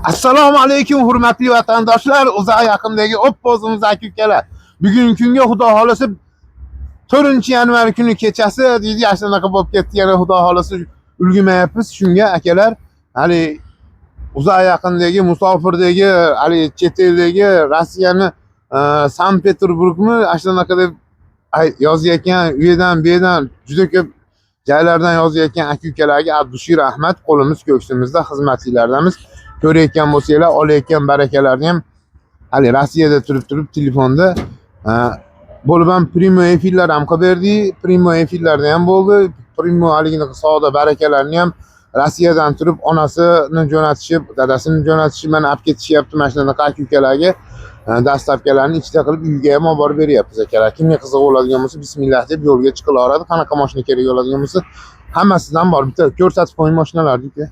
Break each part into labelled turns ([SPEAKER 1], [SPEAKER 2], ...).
[SPEAKER 1] Assalomu alaykum hurmatli vatandoshlar, uzoq yaqindagi o'p o'zimiz aka ukalar. Bugungi kunga Xudo xolasa 4 yanvar kuni kechasi deydi, shunaqa bo'lib ketdi, yana Xudo xolasa ulgurmayapmiz. Shunga akalar, hali uzoq yaqindagi musofirdagi, hali chet eldagi Rossiyani Sankt Peterburgmi, shunaqa deb yozayotgan, u yerdan bu yerdan juda ko'p joylardan yozayotgan aka ukalarga Abdushir rahmat, qo'limiz ko'ksimizda, xizmatinglardamiz. Ko'rayotgan bo'lsanglar, olayotgan barakalarni ham hali Rossiyada turib telefonda bo'lib ham прямой efirlar ham qilib berdik, прямой efirlarda ham bo'ldi. Прямой haliginaqa savdo barakalarni ham Rossiyadan turib onasini jo'natishib, dadasini jo'natishib, mana olib ketishyapti mana shunaqa aka ukalarga доставка larni ichida qilib uyga ham olib borib beryapmiz akalar. Kimga qiziq bo'ladigan bo'lsa, bismillah deb yo'lga chiqilaveradi. Qanaqa mashina kerak bo'ladigan bo'lsa, hammasidan bor. Bitta ko'rsatib qo'ying mashinalarni uka.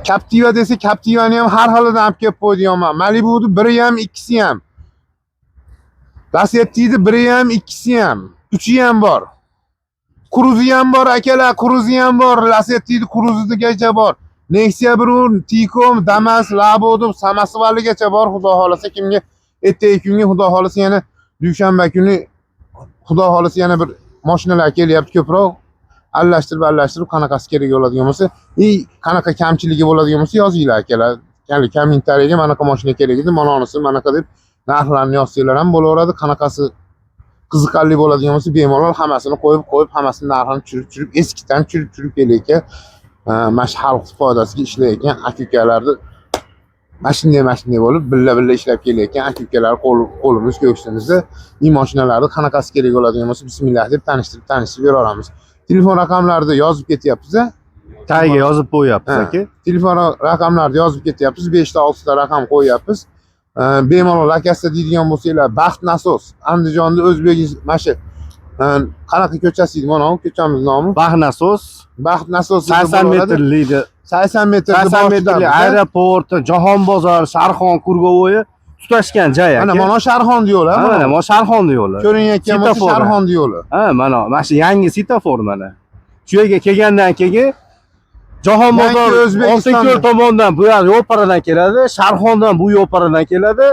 [SPEAKER 1] Captiva desa, Captivani ham har xilidan olib kelib qo'ydiganman. Malibu'ni biri ham, ikkisi ham. Lacetti'ni biri ham, ikkisi ham, uchi ham bor. Cruze'i ham bor akalar, Cruze'i ham bor, Lacetti'ni Cruze'igacha bor. Nexia 1, Tico, Damas, Labo deb самосвал igacha bor. Xudo xolasa kimga ertagi kunga Xudo xolasa yana dushanba kuni Xudo xolasa yana bir mashinalar kelyapti ko'proq. Aralashtirib aralashtirib qanaqasi kerak bo'ladigan bo'lsa, и qanaqa kamchiligi bo'ladigan bo'lsa yozinglar akalar. Ya'ni kommentariyaga manaqa mashina kerak edi, manonisi manaqa deb narxlarni yozsanglar ham bo'laveradi. Qanaqasi qiziqarli bo'ladigan bo'lsa, bemalol hammasini qo'yib qo'yib, hammasini narxini tushirib tushirib, eskidan tushirib tushirib kelayotgan mana shu xalq foydasiga ishlayotgan aka ukalarni mana shunday bo'lib billa billa ishlab kelayotgan aka ukalar qo'limiz ko'ksimizda. И mashinalarni qanaqasi kerak bo'ladigan bo'lsa, bismillah deb tanishtirib tanishtirib beraveramiz. Telefon raqamlarini yozib ketyapmiz.
[SPEAKER 2] Tagiga yozib qo'yyapmiz aka.
[SPEAKER 1] Telefon raqamlarini yozib ketyapmiz, 5 ta 6 ta raqam qo'yyapmiz. Bemalol akasida deydigan bo'lsanglar, Baxt nasos Andijonda o'zbek mana shu qanaqa ko'chasi edi mana bu ko'chamiz nomi?
[SPEAKER 2] Baxt nasos.
[SPEAKER 1] Baxt nasos
[SPEAKER 2] 80 metrli,
[SPEAKER 1] 80 metrli.
[SPEAKER 2] 80 metrli aeroport, Jahon bozor, Sharxon круговой i tutashgan joy aka.
[SPEAKER 1] Mana mana Sharxon yo'li.
[SPEAKER 2] Mana mana Sharxon yo'li.
[SPEAKER 1] Ko'rinayotgan bo'lsa
[SPEAKER 2] Svetofor.
[SPEAKER 1] Sharxon yo'li.
[SPEAKER 2] Ha, mana shu yangi svetofor mana. Shu yerga kelgandan keyin Jahon
[SPEAKER 1] Yangi
[SPEAKER 2] bozor
[SPEAKER 1] O'zbekiston.
[SPEAKER 2] Oltinko'l tomondan bu yoq ro'paradan keladi, Sharxondan bu ro'paradan keladi,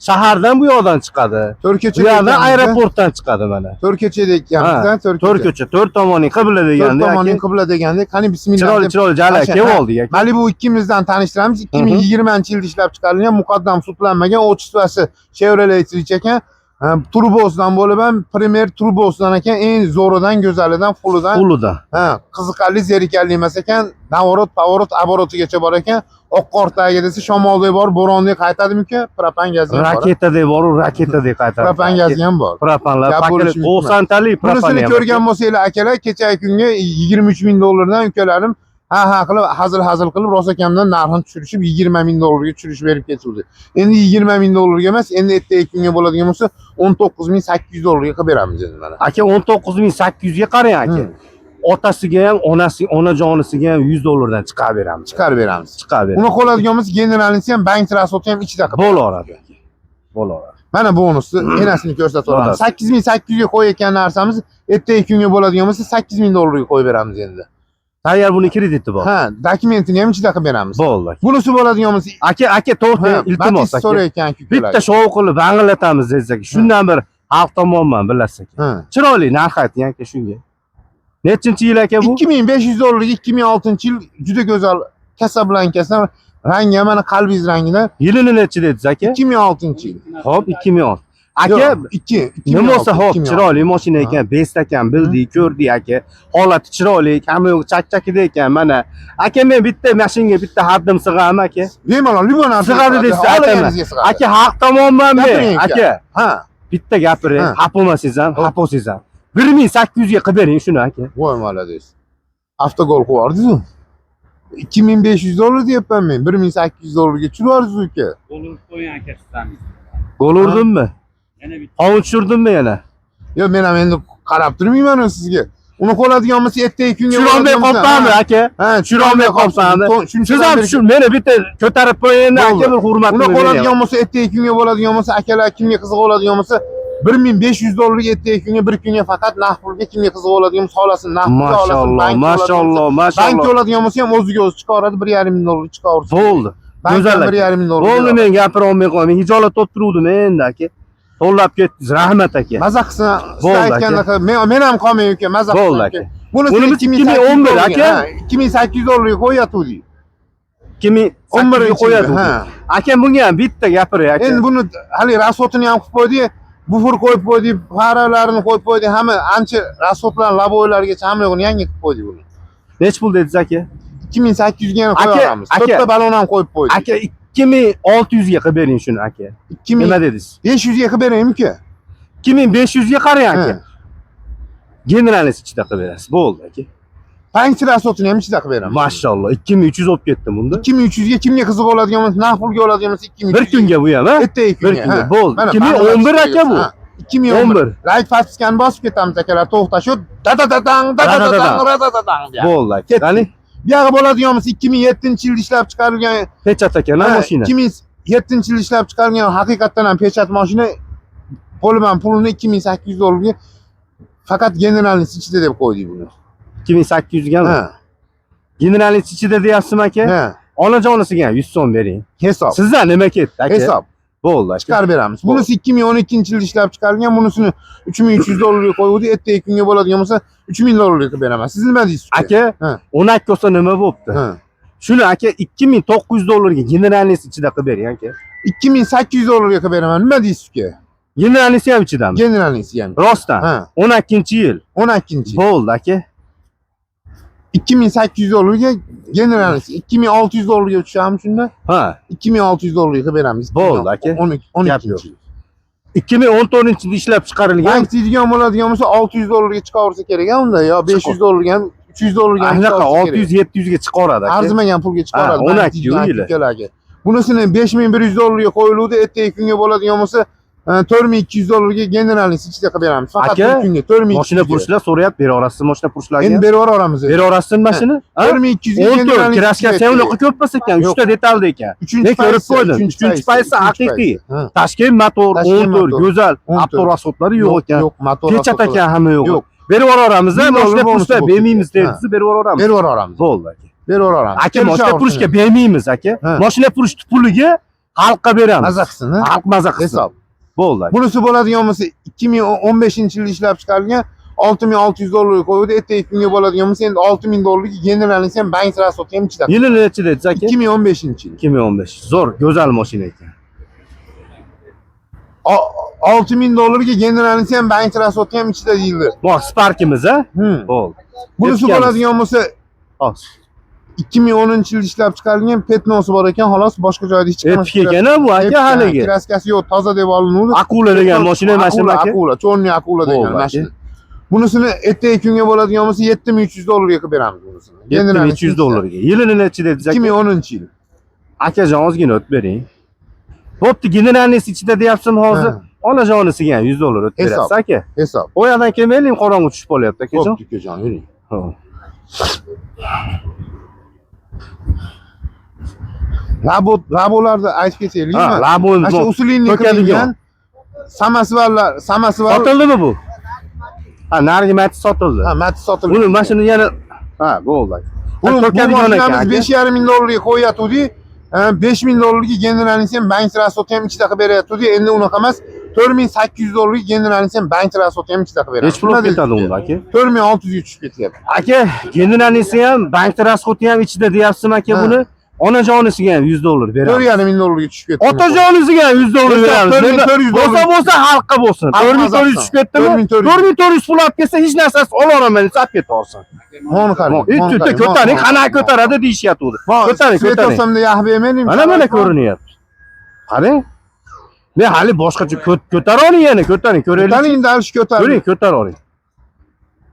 [SPEAKER 2] shahardan bu yoqdan chiqadi.
[SPEAKER 1] To'rt
[SPEAKER 2] Bu
[SPEAKER 1] ko'cha.
[SPEAKER 2] yoqdan aeroportdan chiqadi mana.
[SPEAKER 1] To'rt ko'cha ekanmiz, to'rt
[SPEAKER 2] To'rt
[SPEAKER 1] ko'cha.
[SPEAKER 2] ko'cha, to'rt tomoning qibla
[SPEAKER 1] To'rt
[SPEAKER 2] deganda
[SPEAKER 1] tomoning
[SPEAKER 2] aka.
[SPEAKER 1] qibla deganda, qani bismillah
[SPEAKER 2] Chiroyli
[SPEAKER 1] deb
[SPEAKER 2] chiroyli joylar
[SPEAKER 1] Mana shu,
[SPEAKER 2] kelib
[SPEAKER 1] ha.
[SPEAKER 2] oldik aka.
[SPEAKER 1] Malibu ikkimizdan tanishtiramiz. 2020 yilda ishlab chiqarilgan, muqaddam sudlanmagan, отчество si Chevrolet ekan. Turbosidan bo'lib ham Premier turbosidan ekan, eng zo'ridan, go'zalidan, fulidan.
[SPEAKER 2] Uludan.
[SPEAKER 1] Ha, qiziqarli, zerikarli emas ekan. Наворот, поворот, оборот igacha bor ekan. Oq qor tagiga desa shamoldek bor, bo'rondek qaytadimi-ku? Propan gazi ham bor.
[SPEAKER 2] Raketadek boru, raketadek qaytadi.
[SPEAKER 1] Propan gazi ham bor.
[SPEAKER 2] Propanlar,
[SPEAKER 1] Gap bo'lishi mumkin.
[SPEAKER 2] 90 talik propan
[SPEAKER 1] Bunisini
[SPEAKER 2] ham.
[SPEAKER 1] ko'rgan bo'lsanglar akalar, kechagi kunga 23 ming dollardan ukalarim ha ha qilib, hazil hazil qilib, rosa kamdan narxini tushirishib 20 ming dollarga tushirishib berib ketuvdi. Endi 20 ming dollarga emas, endi ertagi kunga bo'ladigan bo'lsa 19 800 dollarga qilib beramiz endi mana.
[SPEAKER 2] Aka, 19 800 ga qarang aka. Otasiga ham, onasi, onajonisiga ham 100 dollardan chiqarib beramiz.
[SPEAKER 1] Chiqarib beramiz.
[SPEAKER 2] Chiqarib beramiz.
[SPEAKER 1] Uni qo'ladigan bo'lsa, generalnisi ham, bank расход i ham ichida qilib.
[SPEAKER 2] Bo'laveradi aka. Bo'laveradi.
[SPEAKER 1] Mana bonusni enasini ko'rsatib yuboramiz.
[SPEAKER 2] Bo'ladi.
[SPEAKER 1] 8800 ga qo'yayotgan narsamiz ertagi kunga bo'ladigan bo'lsa 8 ming dollarga qo'yib beramiz endi.
[SPEAKER 2] Tayyor buni krediti bor.
[SPEAKER 1] Ha, dokumentini ham ichida qilib beramiz.
[SPEAKER 2] Bo'ldi.
[SPEAKER 1] Bunisi bo'ladigan bo'lsa
[SPEAKER 2] Aka, aka, to'xtang, iltimos
[SPEAKER 1] Batista
[SPEAKER 2] aka.
[SPEAKER 1] so'rayotgan
[SPEAKER 2] Bitta shou qilib bang'illatamiz desak, shundan bir xalq tomonman bilasiz aka. Chiroyli narx ayting aka shunga. Nechinchi yil aka bu?
[SPEAKER 1] 2500 dollarga 2006 yil, juda go'zal Casablancasi, rangi ham mana qalbingiz rangida.
[SPEAKER 2] Yilini nechi dedingiz aka?
[SPEAKER 1] 2006 yil.
[SPEAKER 2] Xo'p, 2006. Aka,
[SPEAKER 1] Yo'q, 2
[SPEAKER 2] nima bo'lsa hop, chiroyli mashina ekan, best ekan, bildik, ko'rdik aka. Holati chiroyli, kami yo'q, chak-chakida ekan mana. Aka, men bitta mashinaga bitta haddim sig'ami aka?
[SPEAKER 1] Bemalol, любой narsa
[SPEAKER 2] Sig'adi desa aytaman.
[SPEAKER 1] Xohlaganingizga sig'adi.
[SPEAKER 2] Aka, haq tomonman men.
[SPEAKER 1] Gapiring aka.
[SPEAKER 2] Aka,
[SPEAKER 1] Ha,
[SPEAKER 2] bitta gapiring,
[SPEAKER 1] Ha.
[SPEAKER 2] xafa bo'lmasangiz ham, xafa bo'lsangiz ham. 1800 ga qilib bering shuni aka.
[SPEAKER 1] Voy молодец. Avtogol qilib yubordingiz-ku. 2500 dollar deyapman men. 1800 dollarga tushirib yubordingiz uka.
[SPEAKER 3] Gol urib qo'ying aka sizdan.
[SPEAKER 2] Gol urdimmi?
[SPEAKER 3] Yana bitta.
[SPEAKER 2] Qovun tushirdimmi yana?
[SPEAKER 1] Yo'q, men ham endi qarab turmayman sizga. Uni qo'ladigan bo'lsa ertagi kunga
[SPEAKER 2] Tushirolmay
[SPEAKER 1] bo'ladigan bo'lsa,
[SPEAKER 2] qolibmanmi aka?
[SPEAKER 1] Ha,
[SPEAKER 2] Tushirolmay qolibsanmi?
[SPEAKER 1] Shuncha
[SPEAKER 2] Siz ham tushir, meni bitta ko'tarib qo'ying endi aka,
[SPEAKER 1] Bo'ldi.
[SPEAKER 2] bir hurmatimni
[SPEAKER 1] Uni
[SPEAKER 2] bering.
[SPEAKER 1] qo'ladigan bo'lsa ertagi kunga bo'ladigan bo'lsa akalar, kimga qiziq bo'ladigan bo'lsa 1500 dollarga ertaga kunga bir kunga faqat naqd pulga kimga qiziq bo'ladigan bo'lsa xohlasin naqd pulga olasin,
[SPEAKER 2] Mashalloh,
[SPEAKER 1] bankka
[SPEAKER 2] mashalloh,
[SPEAKER 1] oladigan bo'lsa- bankka
[SPEAKER 2] mashalloh.
[SPEAKER 1] oladigan bo'lsa ham o'ziga o'zi chiqaradi, 1,5 ming dollar chiqaversin.
[SPEAKER 2] Bo'ldi.
[SPEAKER 1] Bankdan
[SPEAKER 2] Go'zal aka.
[SPEAKER 1] 1,5 ming dollar.
[SPEAKER 2] Bo'ldi, men gapira olmay qo'ydim. Men hijolat bo'lib turuvdim endi aka. To'lab ketdingiz, rahmat aka.
[SPEAKER 1] Maza qilsin. Siz
[SPEAKER 2] Bo'ldi aka.
[SPEAKER 1] aytgandaqa men ham qolmay uka, maza qilsin.
[SPEAKER 2] Bo'ldi
[SPEAKER 1] Uka.
[SPEAKER 2] aka.
[SPEAKER 1] Bunisi
[SPEAKER 2] Bunimiz
[SPEAKER 1] 2800
[SPEAKER 2] 2011
[SPEAKER 1] dollarga,
[SPEAKER 2] aka.
[SPEAKER 1] ha, 2800 dollarga qo'yatuvdik.
[SPEAKER 2] 2011 qo'yadi.
[SPEAKER 1] Ha.
[SPEAKER 2] Aka, bunga ham bitta gapiray aka.
[SPEAKER 1] Endi buni hali расход ini ham qilib qo'ydik, буфер qo'yib qo'ydik, faralarini qo'yib qo'ydik, hamma ancha расход lar, лобовой largacha hamma yo'g'ini yangi qilib qo'ydik buni.
[SPEAKER 2] Nechi pul dedingiz aka?
[SPEAKER 1] 2800 ga ham
[SPEAKER 2] Aka,
[SPEAKER 1] qo'ya olamiz.
[SPEAKER 2] aka.
[SPEAKER 1] To'rtta balon ham qo'yib qo'ydik.
[SPEAKER 2] Aka, 2600 ga qilib bering shuni aka. Nima dedingiz?
[SPEAKER 1] 2500 ga qilib beraymi uka?
[SPEAKER 2] 2500 ga qarang aka.
[SPEAKER 1] Ha.
[SPEAKER 2] Generalisi ichida qilib berasiz. Bo'ldi aka.
[SPEAKER 1] Bank расход ini ham ichida qilib beramiz.
[SPEAKER 2] Mashalloh, 2300 olib ketdim bunda.
[SPEAKER 1] 2300 ga kimga qiziq bo'ladigan bo'lsa, naqd pulga oladigan bo'lsa 2300.
[SPEAKER 2] Bir kunga bu ham, ha?
[SPEAKER 1] Ertaga
[SPEAKER 2] Bir
[SPEAKER 1] kunga.
[SPEAKER 2] kunga.
[SPEAKER 1] Ha.
[SPEAKER 2] Bo'ldi.
[SPEAKER 1] Mana,
[SPEAKER 2] 2011 aka bu.
[SPEAKER 1] Ha, 2011.
[SPEAKER 2] 11.
[SPEAKER 1] Like подписка ni bosib ketamiz akalar. To'xtashu. Da da da dang, da da da dang, da da da dang.
[SPEAKER 2] Bo'ldi aka.
[SPEAKER 1] Ketdik.
[SPEAKER 2] Qani?
[SPEAKER 1] Buyog'i bo'ladigan bo'lsa 2007-yilda ishlab chiqarilgan
[SPEAKER 2] Pechat ekan, ha,
[SPEAKER 1] Ha,
[SPEAKER 2] mashina.
[SPEAKER 1] 2007-yilda ishlab chiqarilgan haqiqatdan ham pechat mashina qo'liman pulini 2800 dollarga faqat generalnisi ichida deb qo'ydik buni.
[SPEAKER 2] 2800 gami?
[SPEAKER 1] Ha.
[SPEAKER 2] Generalisi ichida deyapsizmi aka?
[SPEAKER 1] Ha.
[SPEAKER 2] Onajonisiga ham 100 so'm bering.
[SPEAKER 1] Hisob.
[SPEAKER 2] Sizdan nima ketdi aka?
[SPEAKER 1] Hisob.
[SPEAKER 2] Bo'ldi aka.
[SPEAKER 1] Chiqarib beramiz. Bunisi 2012-yilda ishlab chiqarilgan, bunisini 3300 dollarga qo'yuvdik. Ertaga kunga bo'ladigan bo'lsa 3000 dollarga qilib beraman. Siz nima deysiz?
[SPEAKER 2] Aka,
[SPEAKER 1] Ha.
[SPEAKER 2] 12 bo'lsa nima bo'pti?
[SPEAKER 1] Ha.
[SPEAKER 2] Shuni aka 2900 dollarga generalnisi ichida qilib bering aka.
[SPEAKER 1] 2800 dollarga qilib beraman. Nima deysiz uka?
[SPEAKER 2] Generalnisi ham ichidami?
[SPEAKER 1] Generalnisi ham.
[SPEAKER 2] Rostdan.
[SPEAKER 1] Ha.
[SPEAKER 2] 12-yil.
[SPEAKER 1] 12-yil.
[SPEAKER 2] Bo'ldi aka.
[SPEAKER 1] 2800 dollarga generalnisi 2600 dollarga tushamiz shunda.
[SPEAKER 2] Ha.
[SPEAKER 1] 2600 dollarga qilib beramiz.
[SPEAKER 2] Bo'ldi aka.
[SPEAKER 1] 12
[SPEAKER 2] Gap yo'q.
[SPEAKER 1] 12-yil.
[SPEAKER 2] 2014-yilda ishlab chiqarilgan.
[SPEAKER 1] Bank deydigan bo'ladigan bo'lsa 600 dollarga chiqaversa kerak a unda yo 500 dollarga ham 300 dollarga ham
[SPEAKER 2] Anaqa
[SPEAKER 1] chiqaversa kerak.
[SPEAKER 2] 600-700 ga chiqaradi aka.
[SPEAKER 1] Arzimagan pulga chiqaradi.
[SPEAKER 2] Ha,
[SPEAKER 1] bank
[SPEAKER 2] 12
[SPEAKER 1] deydigan
[SPEAKER 2] yili.
[SPEAKER 1] ukalarga. Bunisini 5100 dollarga qo'yiluvdi. Ertaga kunga bo'ladigan bo'lsa 4200 dollarga generalnisi ichida qilib beramiz. Faqat
[SPEAKER 2] Aka,
[SPEAKER 1] bir kunga 4200.
[SPEAKER 2] Mashina purishlar so'rayapti, bera olasizmi mashina purishlarga?
[SPEAKER 1] Endi berib yuboramiz.
[SPEAKER 2] Bera olasizmi mashina? Ha?
[SPEAKER 1] 4200 ga
[SPEAKER 2] 14
[SPEAKER 1] generalnisi
[SPEAKER 2] краска si ham unaqa ko'p emas ekan,
[SPEAKER 1] Yo'q.
[SPEAKER 2] 3 ta detalda ekan.
[SPEAKER 1] Uchinchi
[SPEAKER 2] Men ko'rib
[SPEAKER 1] paysi,
[SPEAKER 2] qo'ydim. Uchinchi paysi haqiqiy.
[SPEAKER 1] Ha.
[SPEAKER 2] Toshkent motor
[SPEAKER 1] Toshkent
[SPEAKER 2] 14
[SPEAKER 1] motor.
[SPEAKER 2] go'zal,
[SPEAKER 1] 14.
[SPEAKER 2] avto расход lari yo'q ekan.
[SPEAKER 1] Yo'q, motor
[SPEAKER 2] Pechat
[SPEAKER 1] расход lari.
[SPEAKER 2] ekan hamma yo'q.
[SPEAKER 1] Yo'q.
[SPEAKER 2] Berib yuboramiz,
[SPEAKER 1] Ming dollar
[SPEAKER 2] mashina
[SPEAKER 1] bonus
[SPEAKER 2] purishlar
[SPEAKER 1] bo'lib
[SPEAKER 2] bermaymiz
[SPEAKER 1] ketdi.
[SPEAKER 2] deyapsiz, berib yuboramiz.
[SPEAKER 1] Berib yuboramiz.
[SPEAKER 2] Bo'ldi aka.
[SPEAKER 1] Berib yuboramiz.
[SPEAKER 2] Aka, mashina purishga bermaymiz aka.
[SPEAKER 1] Ha.
[SPEAKER 2] Mashina purish puliga xalqqa beramiz.
[SPEAKER 1] Maza qilsin, ha?
[SPEAKER 2] Xalq maza qilsin.
[SPEAKER 1] Hisob.
[SPEAKER 2] Bo'ldi aka.
[SPEAKER 1] Bunisi bo'ladigan bo'lsa 2015-yilda ishlab chiqarilgan 6600 dollarga qo'yuvdi. Ertaga kunga bo'ladigan bo'lsa endi 6000 dollarga generalnisi ham bank расход i ham ichida.
[SPEAKER 2] Yili nechi dedingiz aka?
[SPEAKER 1] 2015-yil.
[SPEAKER 2] 2015. Zo'r, go'zal mashina ekan.
[SPEAKER 1] 6000 dollarga generalnisi ham bank расход i ham ichida deyildi.
[SPEAKER 2] Bu Sparkimiz, ha? Bo'ldi.
[SPEAKER 1] Bunisi
[SPEAKER 2] Yetganmiz.
[SPEAKER 1] bo'ladigan bo'lsa
[SPEAKER 2] Hozir.
[SPEAKER 1] 2010-yilda ishlab chiqarilgan пятно si bor ekan, xolos, boshqa joyda hech qanaqa
[SPEAKER 2] Epik ekan ha bu aka haligi.
[SPEAKER 1] Краска si yo'q, toza deb olinuvdi.
[SPEAKER 2] Akula degan mashina mashina aka.
[SPEAKER 1] Akula, чёрный akula degan
[SPEAKER 2] Bo'ldi, aka.
[SPEAKER 1] mashina. Bunisini ertaga kunga bo'ladigan bo'lsa 7300 dollarga qilib beramiz bunisini.
[SPEAKER 2] 7300 dollarga. Yilini nechi dedingiz aka?
[SPEAKER 1] 2010-yil.
[SPEAKER 2] Akajon ozgina o'tib bering. Bo'pti, generalnisi ichida deyapsizmi hozir?
[SPEAKER 1] Ha.
[SPEAKER 2] Onajonisiga ham 100 dollar o'tib
[SPEAKER 1] Hisob.
[SPEAKER 2] berasiz aka.
[SPEAKER 1] Hisob.
[SPEAKER 2] O yoqdan kelmaylik, qorong'u tushib qolyapti akajon.
[SPEAKER 1] Bo'pti ukajon, yuring.
[SPEAKER 2] Ha.
[SPEAKER 1] Labo labolarni aytib ketaylikmi?
[SPEAKER 2] Ha, labo
[SPEAKER 1] Mana shu usulini
[SPEAKER 2] to'kadigan.
[SPEAKER 1] qilingan samosvallar, samosval.
[SPEAKER 2] Sotildimi bu? Ha, narigi mati sotildi.
[SPEAKER 1] Ha, mati sotildi.
[SPEAKER 2] Buni mashina yana ha, bo'ldi aka.
[SPEAKER 1] Buni bu
[SPEAKER 2] To'kadigan ekan
[SPEAKER 1] mashinamiz
[SPEAKER 2] aka.
[SPEAKER 1] 5,5 ming dollarga qo'yatuvdik. 5000 dollarga generalnisi ham bank расход i ham ichida qilib beryapti. Endi unaqa emas. 4800 dollarga generalnisi ham bank расход i ham ichida qilib beramiz.
[SPEAKER 2] Nechi pul bo'lib ketadi unda aka?
[SPEAKER 1] 4600 ga tushib ketyapti.
[SPEAKER 2] Aka, generalnisi ham, bank расход i ham ichida deyapsizmi aka
[SPEAKER 1] Ha.
[SPEAKER 2] buni? Onajonisiga ham 100 dollar beramiz.
[SPEAKER 1] 4,5 ming dollarga tushib ketdi.
[SPEAKER 2] Otajonisiga ham 100 dollar
[SPEAKER 1] Hisob,
[SPEAKER 2] beramiz.
[SPEAKER 1] 4400
[SPEAKER 2] Bo'lsa
[SPEAKER 1] dollar.
[SPEAKER 2] bo'lsa xalqqa bo'lsin.
[SPEAKER 1] Xalq
[SPEAKER 2] 4400 tushib ketdimi?
[SPEAKER 1] 4400.
[SPEAKER 2] 4400 pul olib kelsa hech narsasi olaverman desa olib ketaversin.
[SPEAKER 1] Mon qarang.
[SPEAKER 2] It ko'taring, qanaqa ko'taradi deyishyapti. Ko'taring, ko'taring.
[SPEAKER 1] Svetosomda yaxbi emenim.
[SPEAKER 2] Mana mana ko'rinyapti. Qarang. Men hali boshqacha ko'tara oling yana, ko'taring, ko'raylik.
[SPEAKER 1] Ko'taring, dalish ko'taring.
[SPEAKER 2] Ko'ring, ko'tara oling.